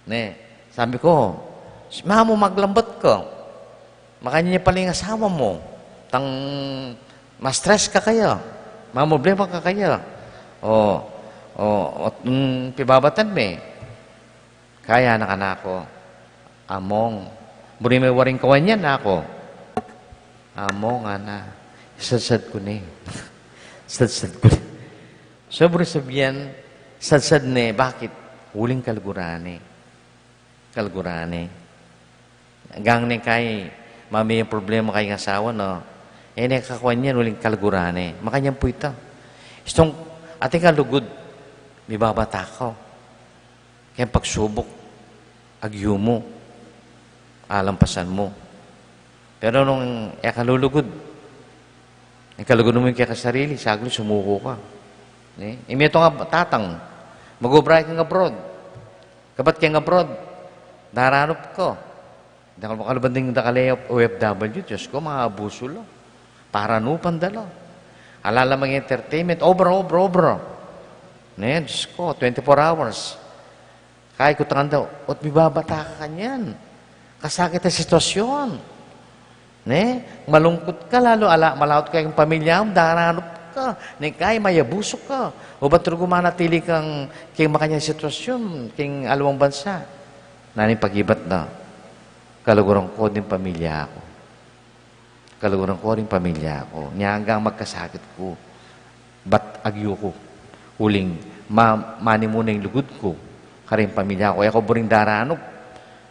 Ne, sabi ku, "Mamu, maglambat ka. Makanyan ya pala ing asawa mu. Tang ma-stress ka kaya. Mamroblema ka kaya. O, o, o, mm, pibabatan me." Kaya na kanaku, among, buri me waring kawan yan, aku? Among, ngana, sadsad ku ne. Sadsad ku ne. So, buri sabian, sadsad ne, bakit? Uling kaluguran ne. Kaluguran ne. Gang ne kai, mami yang problema kai ing asawa, no? E ne kakuan yan, uling kaluguran ne. Makanyan pu ita. Istung, atin kang lugud, mibabata ka. Keng pagsubuk, agyu mu, alampasan mu. Pero nung e ka lulugud, e ka lugud mu ing keka sarili, saglit sumuko ka. Ne? Ing metung a tatang, mag-obra keng abroad. Kabat keng abroad, daranup ka. Dakal, dakal banding dakal e O F W, Diyos ku, mga abuso la. Paranupan da la. Ala la mang entertainment, obra, obra, obra. Ne, Diyos ku, twenty-four hours. Kaya ku tangan da, ot mibabata ka kanyan. Kasakit a sitwasyon. Ne? Malungkut ka, lalu ala, malaut ka king pamilya mu, daranup ka. Ne, kaya mayabuso ka. O ba't rugu manatili kang king makanyan sitwasyon, king aliwang bansa? Nanu ing pagibat na? Kaluguran ku ding pamilya ku. Kaluguran ku ring pamilya ku. Nya anggang magkasakit ku, bat agyu ku. Uling ma-, manimu na ing lugud ku karing pamilya ku. E ku buring daranup.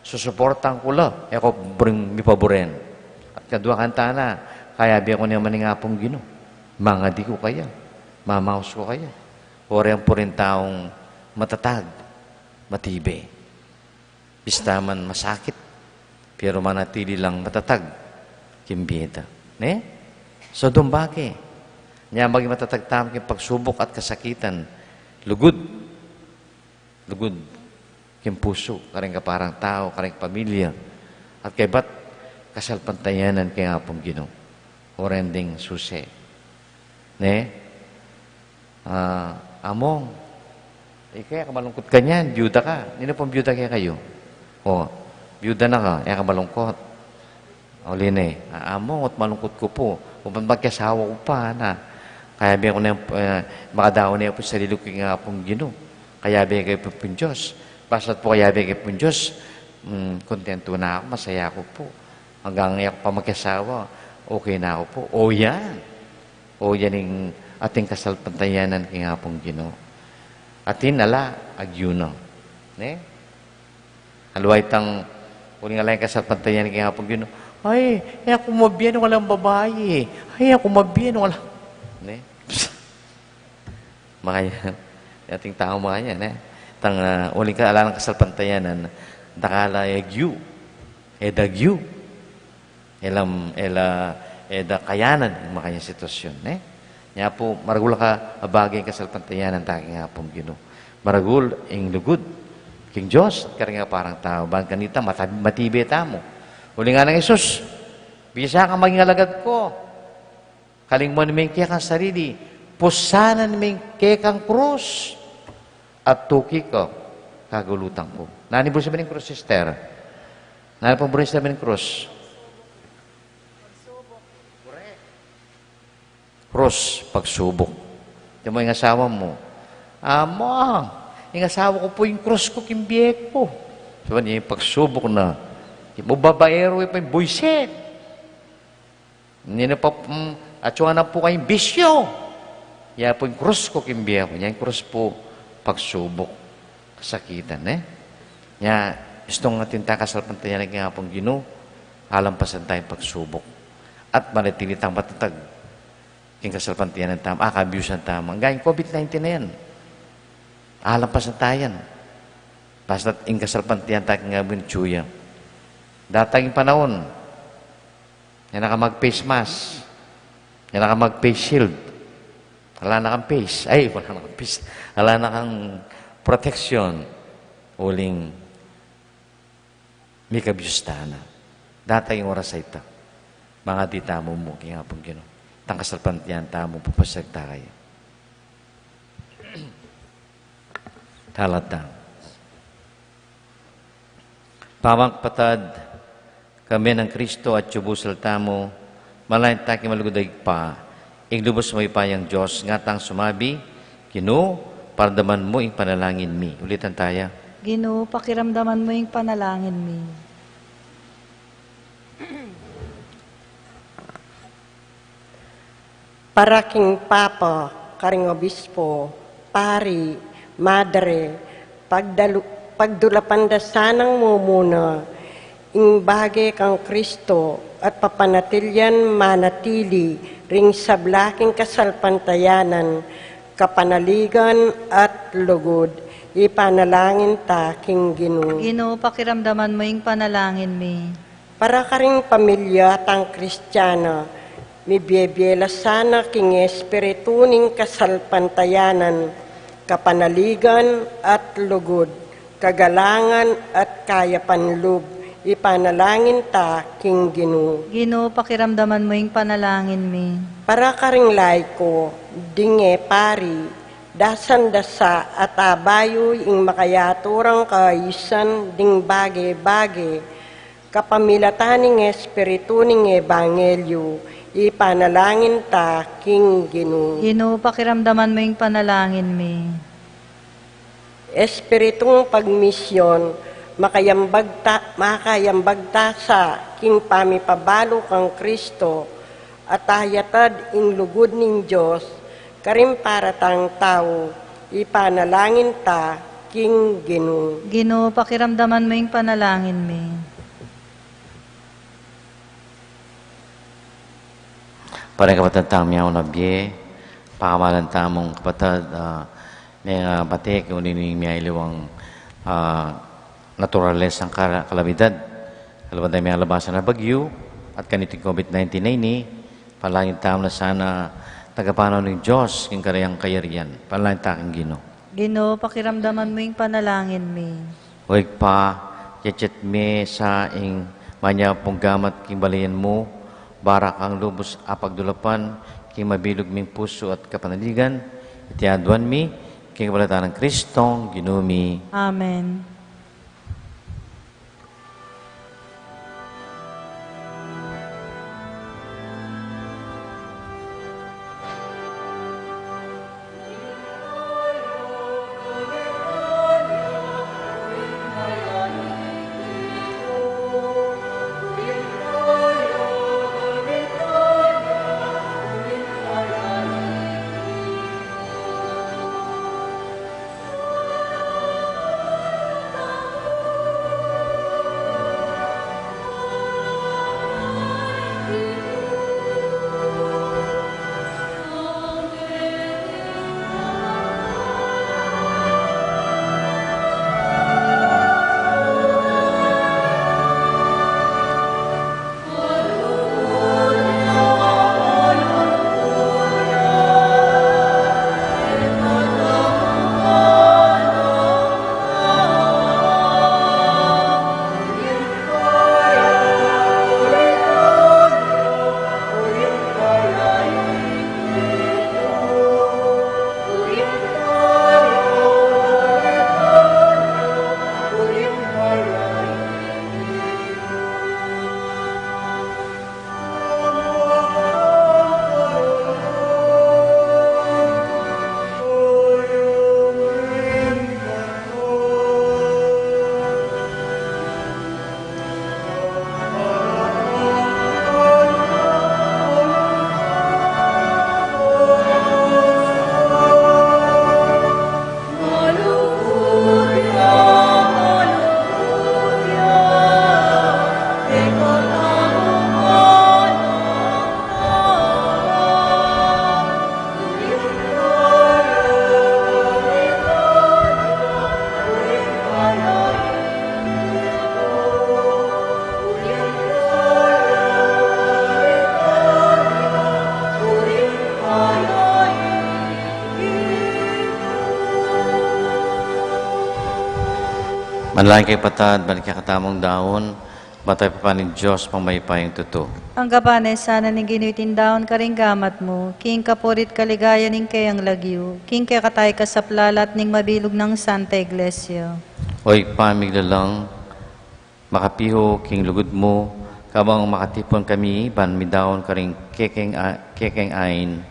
Susuportan ku la. E ku buring mipaburen. At kadua kanita na, kayabe ku ne man ing Apung Ginu. Mangadi ku kaya. Mamaus ku kaya. Ori ampong taung matatag, matibe. Bista man masakit, pero manatili lang matatag king bie da. Ne? So, dong bage. Nya, maging matatag tamu king pagsubuk at kasakitan. Lugud. Lugud. King pusu, karing kaparang tau, karing pamilya. At kaybat, kasalpantayanan king Apung Ginu. O ren ding susi. Ne? Ah, among, ika, e ka malungkut kanyan, biyuda ka. Ninu pung biyuda kekayu? O, biyuda na ka, e ka malungkut. Uli ne, "Ah, among, ot malungkut ku pu. Ubat magkasawa ku pa, na. Kayabe ku ne, e, makadao ne pu sarili ku king Apung Ginu." Kayabe ke pu ing Dios. Basta't pu kayabe ke pu ing Dios, mm, kontentu na ku, masaya ku pu. Anggang e ku pa makiasawa, okay na ku pu. O yan. O yan ing atin kasalpantayanan king Apung Ginu. Atin ala, agyu na. Ne? Aliwa itang uling ala ing kasalpantayanan king Apung Ginu. Ay, e ku mabie nung alang babai. Ay, e ku mabie nung alang, ne? Makanyan. Ating tau makanyan, e. Itang, ah, uling ka, ala nang kasalpantayanan, dakal a agyu. E da agyu. E la, e la, e da kayanan ing makanyan sitwasyun, e. Nya pu, maragul a kabage ing kasalpantayanan ta king Apung Ginu. Maragul ing lugud king Dios, karing aparang tau. Ban kanita, mata-, matibe tamu. Uling ngana nang Jesus, bisa kang maging alagad ku, kalinguan me ing kekang sarili, pusanan me ing kekang krus, at tuki ka, kagulutan ku. Nanu ing buri sabian ning krus, sister? Nanu ing buri sabian ning krus? Krus, pagsubuk. Tiyan mu ing asawa mu. Amang, ing asawa ku pu ing krus ku king bie ku. Sabian, ing pagsubuk na. Mu babaeru, e pa ing buisit. Ninu pa, mm, atiu na pu kayung bisyu. Ya pu ing krus ku king bie ku. Nya ing krus pu, pagsubuk. Kasakitan, e. Nya, istung atin tang kasalpantayanan king Apung Ginu, alampasan ta ing pagsubuk. At manatili tang matatag king kasalpantayanan tamu, akabiusan tamu. Anggang covid nineteen na yan. Alampasan ta yan. Basta't ing kasalpantayanan ta king Apung Ginu, atyu ya. Datang ing panaun, e na kang mag-face mask. E na kang mag-face shield. Ala na kang face. Ay, ala na kang face. Ala na kang protection. Uling mikabius ta na. Datang ing oras a ita. Mangadi tamu mu king Apung Ginu. Itang kasalpantayanan tamu, papasiag ta kaya. Talata. Pamang kapatad, kami nang Kristo atyu busal tamu, manalangin ta king malugud a Ibpa, ing lubus mayupayang Dios, ngatang sumabi, Ginu, pakiramdaman mu ing panalangin mi. Ulitan taya. Ginu, pakiramdaman mu ing panalangin mi. Para king Papa, karing Obispo, Pari, Madre, pagdalu-, pagdulapan da sanang mumuna ing bage kang Kristo at papanatilian manatili ring sabla king kasalpantayanan, kapanaligan at lugud, ipanalangin ta king Ginu. Ginu, pakiramdaman mu ing panalangin mi. Para karing pamilya tang Kristiana, mibie-bie la sana king espiritu ning kasalpantayanan, kapanaligan at lugud, kagalangan at kayapan lub, ipanalangin ta king Ginu. Ginu, pakiramdaman mu ing panalangin mi. Para karing laiko, ding e pari, dasan da sa at abayu ing makayaturang kaayusan ding bage-bage, kapamilatan ning espiritu ning ebanghelyu, ipanalangin ta king Ginu. Ginu, pakiramdaman mu ing panalangin mi. Espiritung pagmisyon, makayambag ta, makayambag ta sa king pamipabalu kang Kristo, at ayatad ing lugud ning Dios karing paratang tau, ipanalangin ta king Ginu. Ginu, pakiramdaman mu ing panalangin mi. Para king kapatad tang miyauna bie, pakamalan tamung kapatad, ah, mengabate king uli ning miyaliwang, ah, naturalesang kala-, kalamidad. Kalupa da miyalabasan a bagyu, at kaniting covid nineteen a ini, panalangin tamu na sana tagapanaw ning Dios king kayang kayarian. Panalangin ta king Ginu. Ginu, pakiramdaman mu ing panalangin mi. O Ibpa, yatyat me sa ing manyapung gamat king balen mu, bara kang lubus a pagdulapan king mabilug ming pusu at kapanaligan, iti aduan mi king kapamilatan nang Kristong Ginu mi. Amen. Manalangin kayu, kapatad, ban kekatamung daun, matayu pu ning Dios a mayupayang tutu. Anggapan na sana ning Ginu iting daun karing gamat mu, king kapurian at kaligayan ning keyang lagyu, king kekatamu ing kasaplalan at ning mabilug nang Santa Iglesia. O Ibpa, miglalang, makapihu king lugud mu, kabang makatipun kami ban midaun karing kekeng a-, kekeng ain,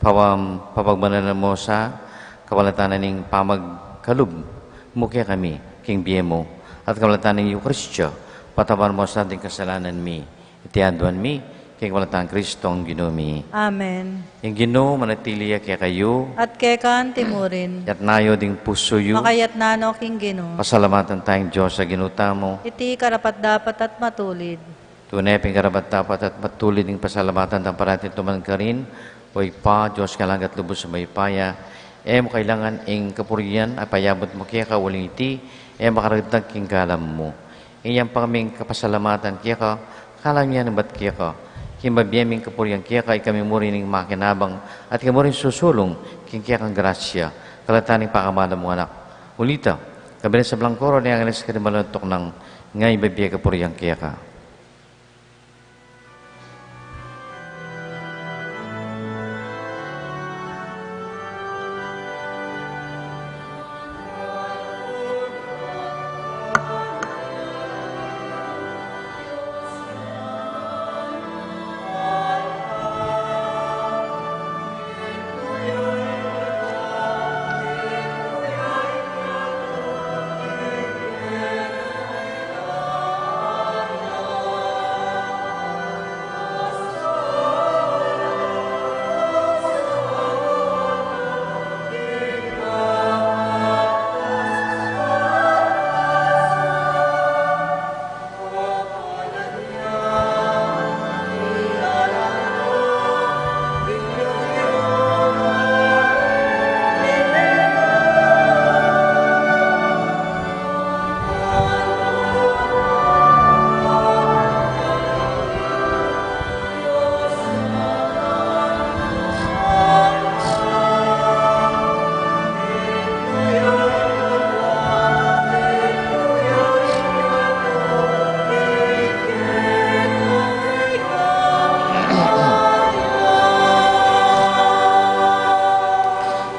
pawam-, papagbanalan mu sa kapalatanan ning pamagkalub mu kekami king bie mu, at kapalatanan ning Eukaristia, patawad mu sa ding kasalanan mi. Iti aduan mi king kapalatanan nang Kristong Ginu mi. Amen. Ing Ginu manatili ya kekayu. At keka naman murin. Itas yu ding pusu yu. Makaitas no king Ginu. Pasalamatan taya ing Dios a Ginu tamu. Iti karapat-dapat at matulid. Tune pin karapat-dapat at matulid ing pasalamatan tang parati tuman karin, O Ibpa, Dios king langit at lubus a mayupaya. E mu kailangan ing kapurian a payabut mu keka, uling iti e makaragdag king galang mu. Inyang pangaming kapasalamatan keka, kalang mi yan ibat keka. King bibie ming kapurian keka, ikami mu rin ing makinabang, at ikami mu rin susulung king kekang grasya, kapalatanan ning pakamalan mung Anak. Uli na, kayabe ning sablang koro ning angeles karing banal a tuknang, ngeni bibie kapurian keka.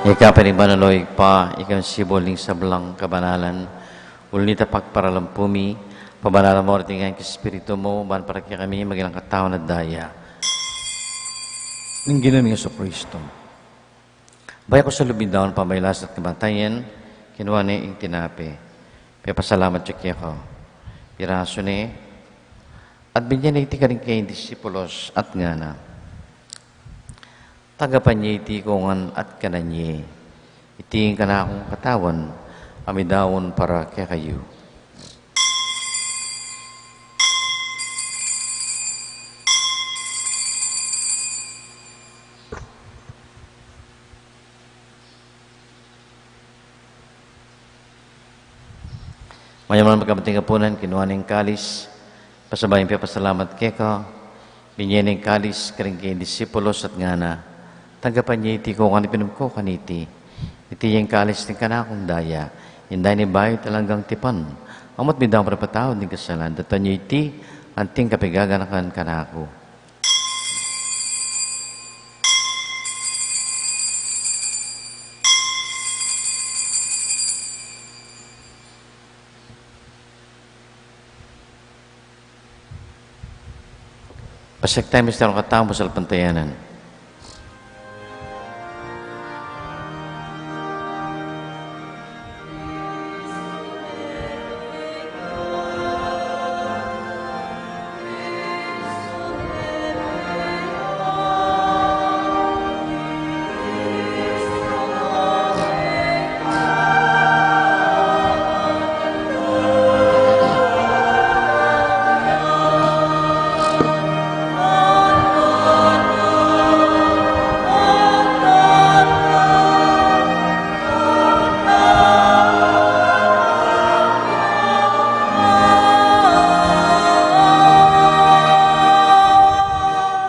Ika pin ing banal, O Ibpa, ika ing sibul ning sablang kabanalan. Uli na nita, pagparalampu mi, pabanalan mu reti ngan king Espiritu mu, ban para kekami maging katawan at daya ning Ginu ming Jesucristo. Bayu ku salubin daun pamagkasakit at kamatayan, kinua ne ing tinape, pepasalamat ya keka, pirasu ne, at binie ne iti karing kayang disipulos at ngana: Tanggapan ye iti kongan at kanan ye. Iti ing kanakung katawan a midaun para kekayu. Mayap naman pagkabati ning kapunan, kinua ne ing kalis, pasabayu yang pepasalamat keka, binie ne ing kalis karing kayang disipulos at ngana: Tanggapan ye iti kongan, iminum ko kaniti. Iti ing kalis ning kanakung daya, ing daya ning bayu at alang anggang tipan, a mamut midaun para king patawad ning kasalanan. Datuan ye iti anting kapaganakan kanaku. Pasyag taya ing misteryung katawan, pasalamatan taya.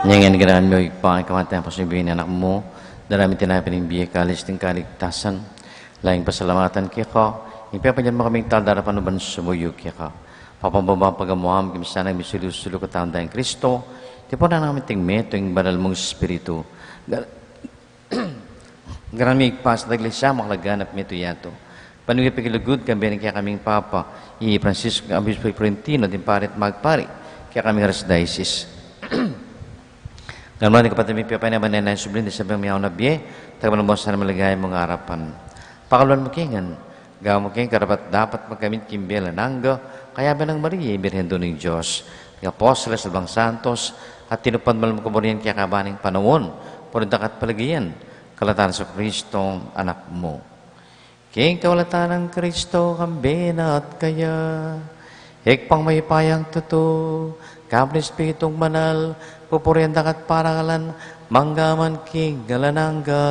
Ngening ganaan mi, O Ibpa, ing kamatayan at pasubayu ning Anak mu, darame ing tinape ning bie, kalis ning kaligtasan, lalu ming pasalamatan keka, Ing pepagyan mu kaming talad arapan, nuan sumuyu keka. Papambaban pagamuan mu kami sana, misulu-sulu katang dayang Kristo, tipunan na kami ning metung ning Banal mung Espiritu. Ga-, Garan mi igpas da Iglesia mu kalaganap mi tuyatu. Panu ya pikilugud kambe ning kekaming Papa, i Francisco, Obispo i Florentino, ding pari at magpari, kekaming Archdiocese. Garan mu ning kapatad mi Pio Pena, manenaya subling di sabing miyauna bie, tagamaluban sana maligaya mung arapan. Pakaluan mu kengan, gawan mu keng karapat-dapat magkamit king bie alang angga, kayabe nang Maria, Birhen Indu ning Dios, ning Apostoles at bang Santos, at tinupad mu la ing kaburian kekaban ning panaun, purian daka at paligayan, kaulatan nang Jesucristo, Anak mu. King kaulatan nang Kristo, kambe na at kaya, Ibpang mayupayang tutu, kapanan ning Espiritung Banal, pupurian daka at parangalan, mangga man king alang angga.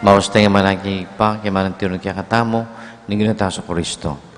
Maus taya ing manalangin pa, king manantiru na kekatamu ning Ginu tang Jesucristo.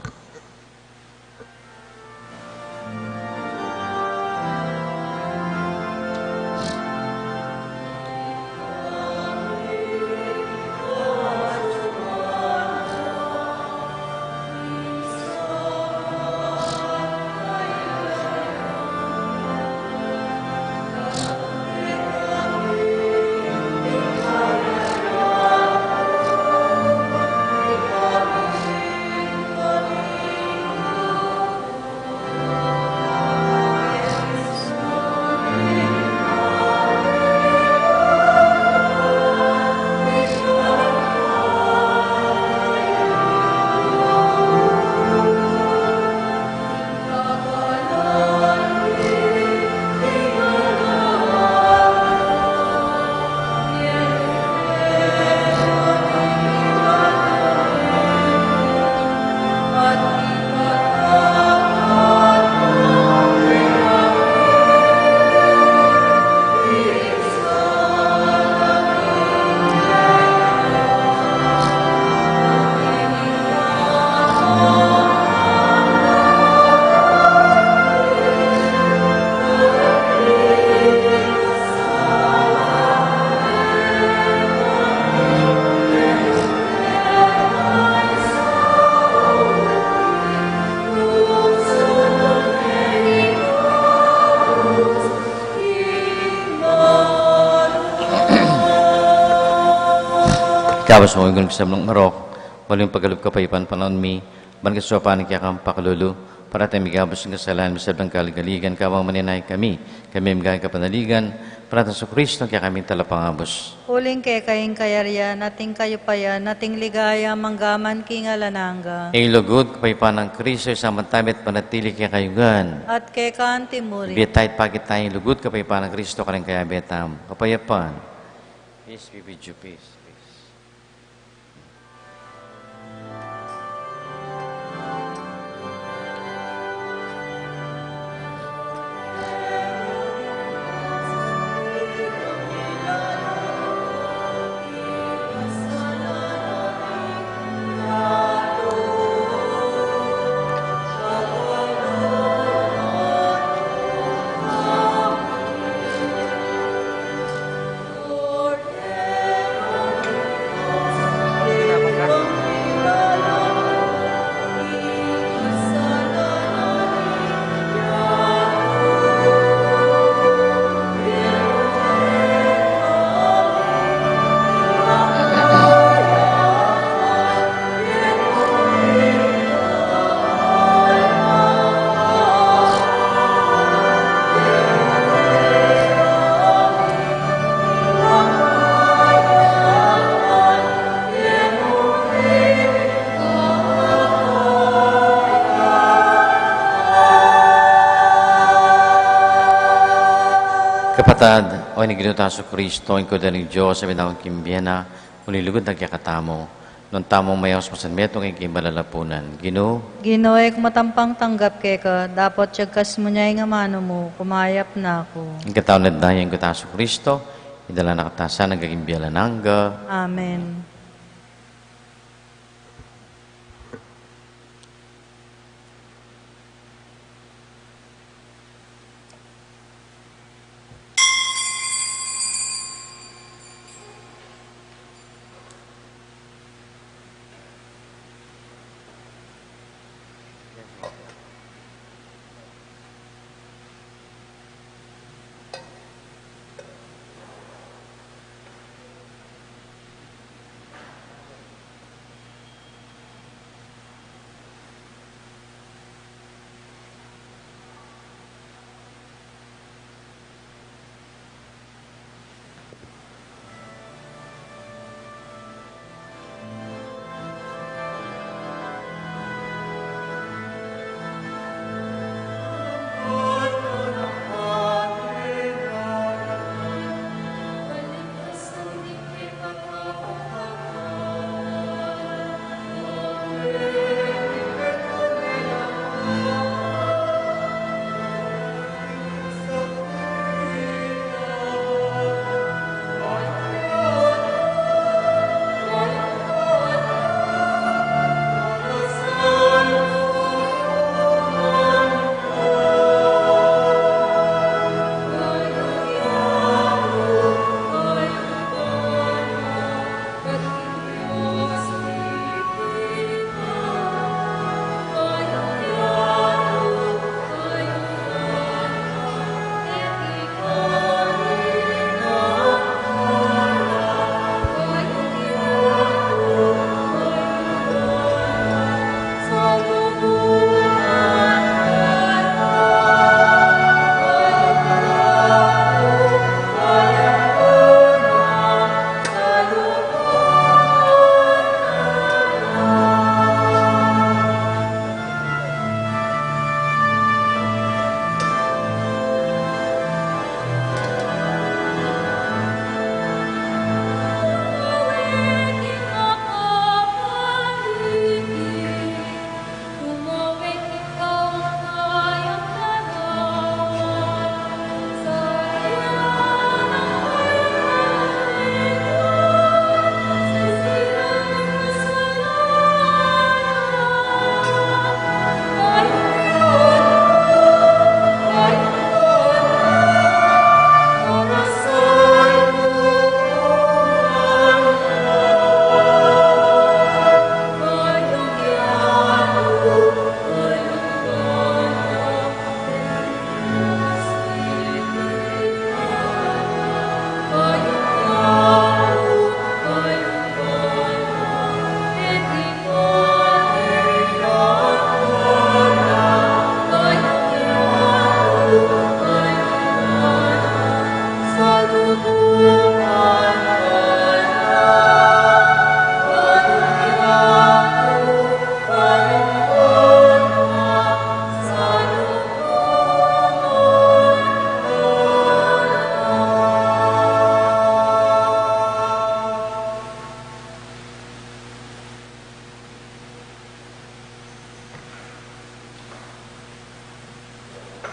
Ikabus mu ing sablang marok, uling pagkalub kapaypan panaun mi, ban kasaupan ning kekang pakalulu, parati migabus ing kasalanan mi sablang kaligaligan, kabang manenaya kami, kami migay kapanaligan, parati nang Jesucristo, kekaming Talapangabus. Uling keka ing kayarian, at ing kayupayan, at ing ligaya, mangga man king alang angga. Ing lugud, kapaypan nang Kristo, isang mantabe at manatili kekayu ngan. At keka anti murin. Ibie taya at pakit taya ing lugud, kapaypan nang Kristo, karing kayabe tamu. Kapayapan. Peace be with you, peace, peace. Kapatad, o ing Ginu tang Jesucristo, ing Kordero ning Dios, a binaun king bie na, uling lugud na kekatamu. Nung tamung mayaus masanmetung king malalapunan, Ginu. Ginu, e ku matampang tanggap keka, dapot yagkas mu ne ing amanu mu, kumayap na ku. Ing katawan at daya ning Ginu tang Jesucristo, idala na katamu sana king bie alang angga. Amen.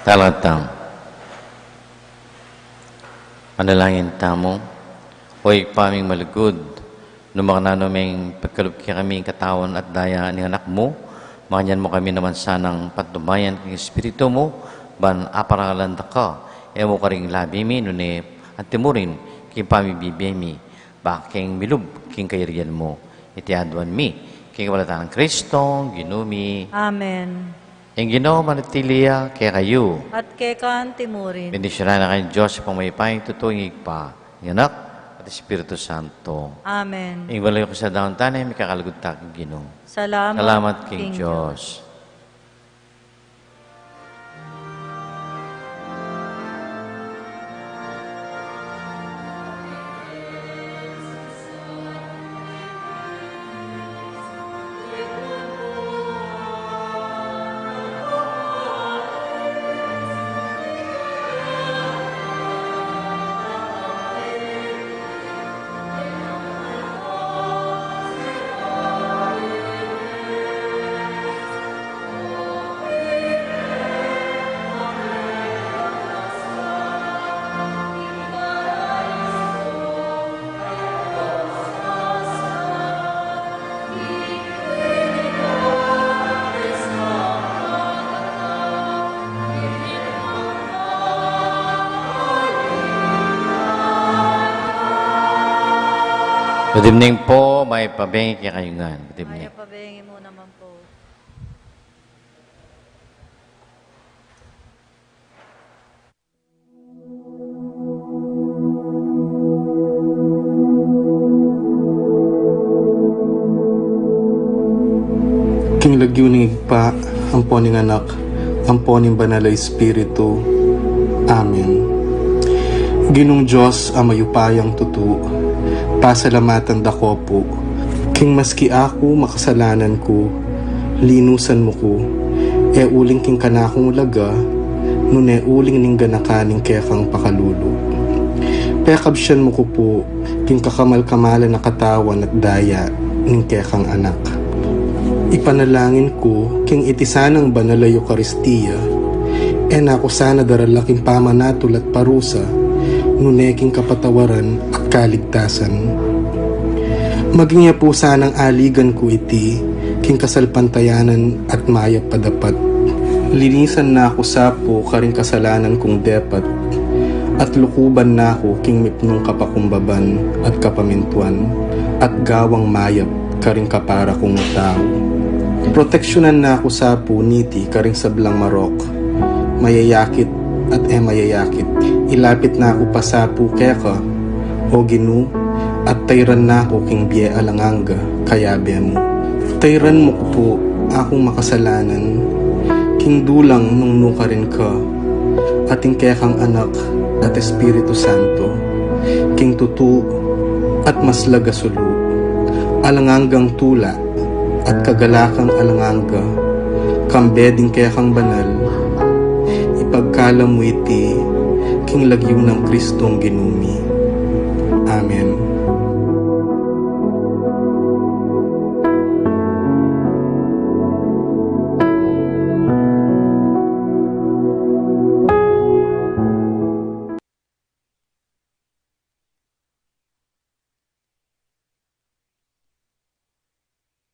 Talakad tamu. Manalangin tamu. O Ibpa ming malugud, nung makananu meng pagkalub kekami ing katawan at daya ning Anak mu, makanyan mu kami naman sanang patnubayan king Espiritu mu, ban aparangalan da ka, e mu karing labi mi, nune anti mu rin king pamibibie mi, bakeng milub king kayarian mu. Iti aduan mi king kapaldanan nang Kristo, Ginu mi. Amen. Ing Ginu manatili ya kekayu. At keka anti mu rin. Bendisyunan na kayu ning Dios, Ibpang mayupaya, ing tutu, ing Ibpa, ing Anak, at Espiritu Santo. Amen. Ing banua yu kasadaunan, mikakalugud ta king Ginu. Salamat king Dios. Good evening po, may pabengi kekayu ngan. Good evening. May pabengi mu naman po. King lagyu ning Ibpa, ampo ning Anak, ampo ning Banal a Espiritu. Amen. Ginung Dios a mayupayang tutu, pasalamatan da ka pu, king maski aku makasalanan ku, linusan mu ku, e uling king kanakung laga, nune uling ning ganakan ning kekang pakalulu. Pekabsian mu ku pu, king kakamal-kamalan a katawan at daya ning kekang Anak. Ipanalangin ku, king iti sanang banal a Eukaristia, e na ku sana darala king pamanatul at parusa, nune king kapatawaran at kaligtasan. Maging ya pu sanang aligan ku iti, king kasalpantayanan at mayap a dapat. Linisan na ku sa pu karing kasalanan kung depat, at lukuban na ku king mipnung kapakumbaban at kapamintuan, at gawang mayap karing kapara kung tau. Proteksyunan na ku sa pu niti karing sablang marok, mayayakit at e mayayakit. Ilapit na ku pa sa pu keka, O Ginu, at tayran na ku king bie alang angga, kayabe mu. Tayran mu ku pu akung makasalanan, king dulang nung nukarin ka, at ing kekang Anak at Espiritu Santo, king tutu at maslag a sulu, alang anggang tula at kagalakang alang angga, kambe ding kekang banal, ipagkalam mu iti, king lagyu nang Kristong Ginu mi. Amen.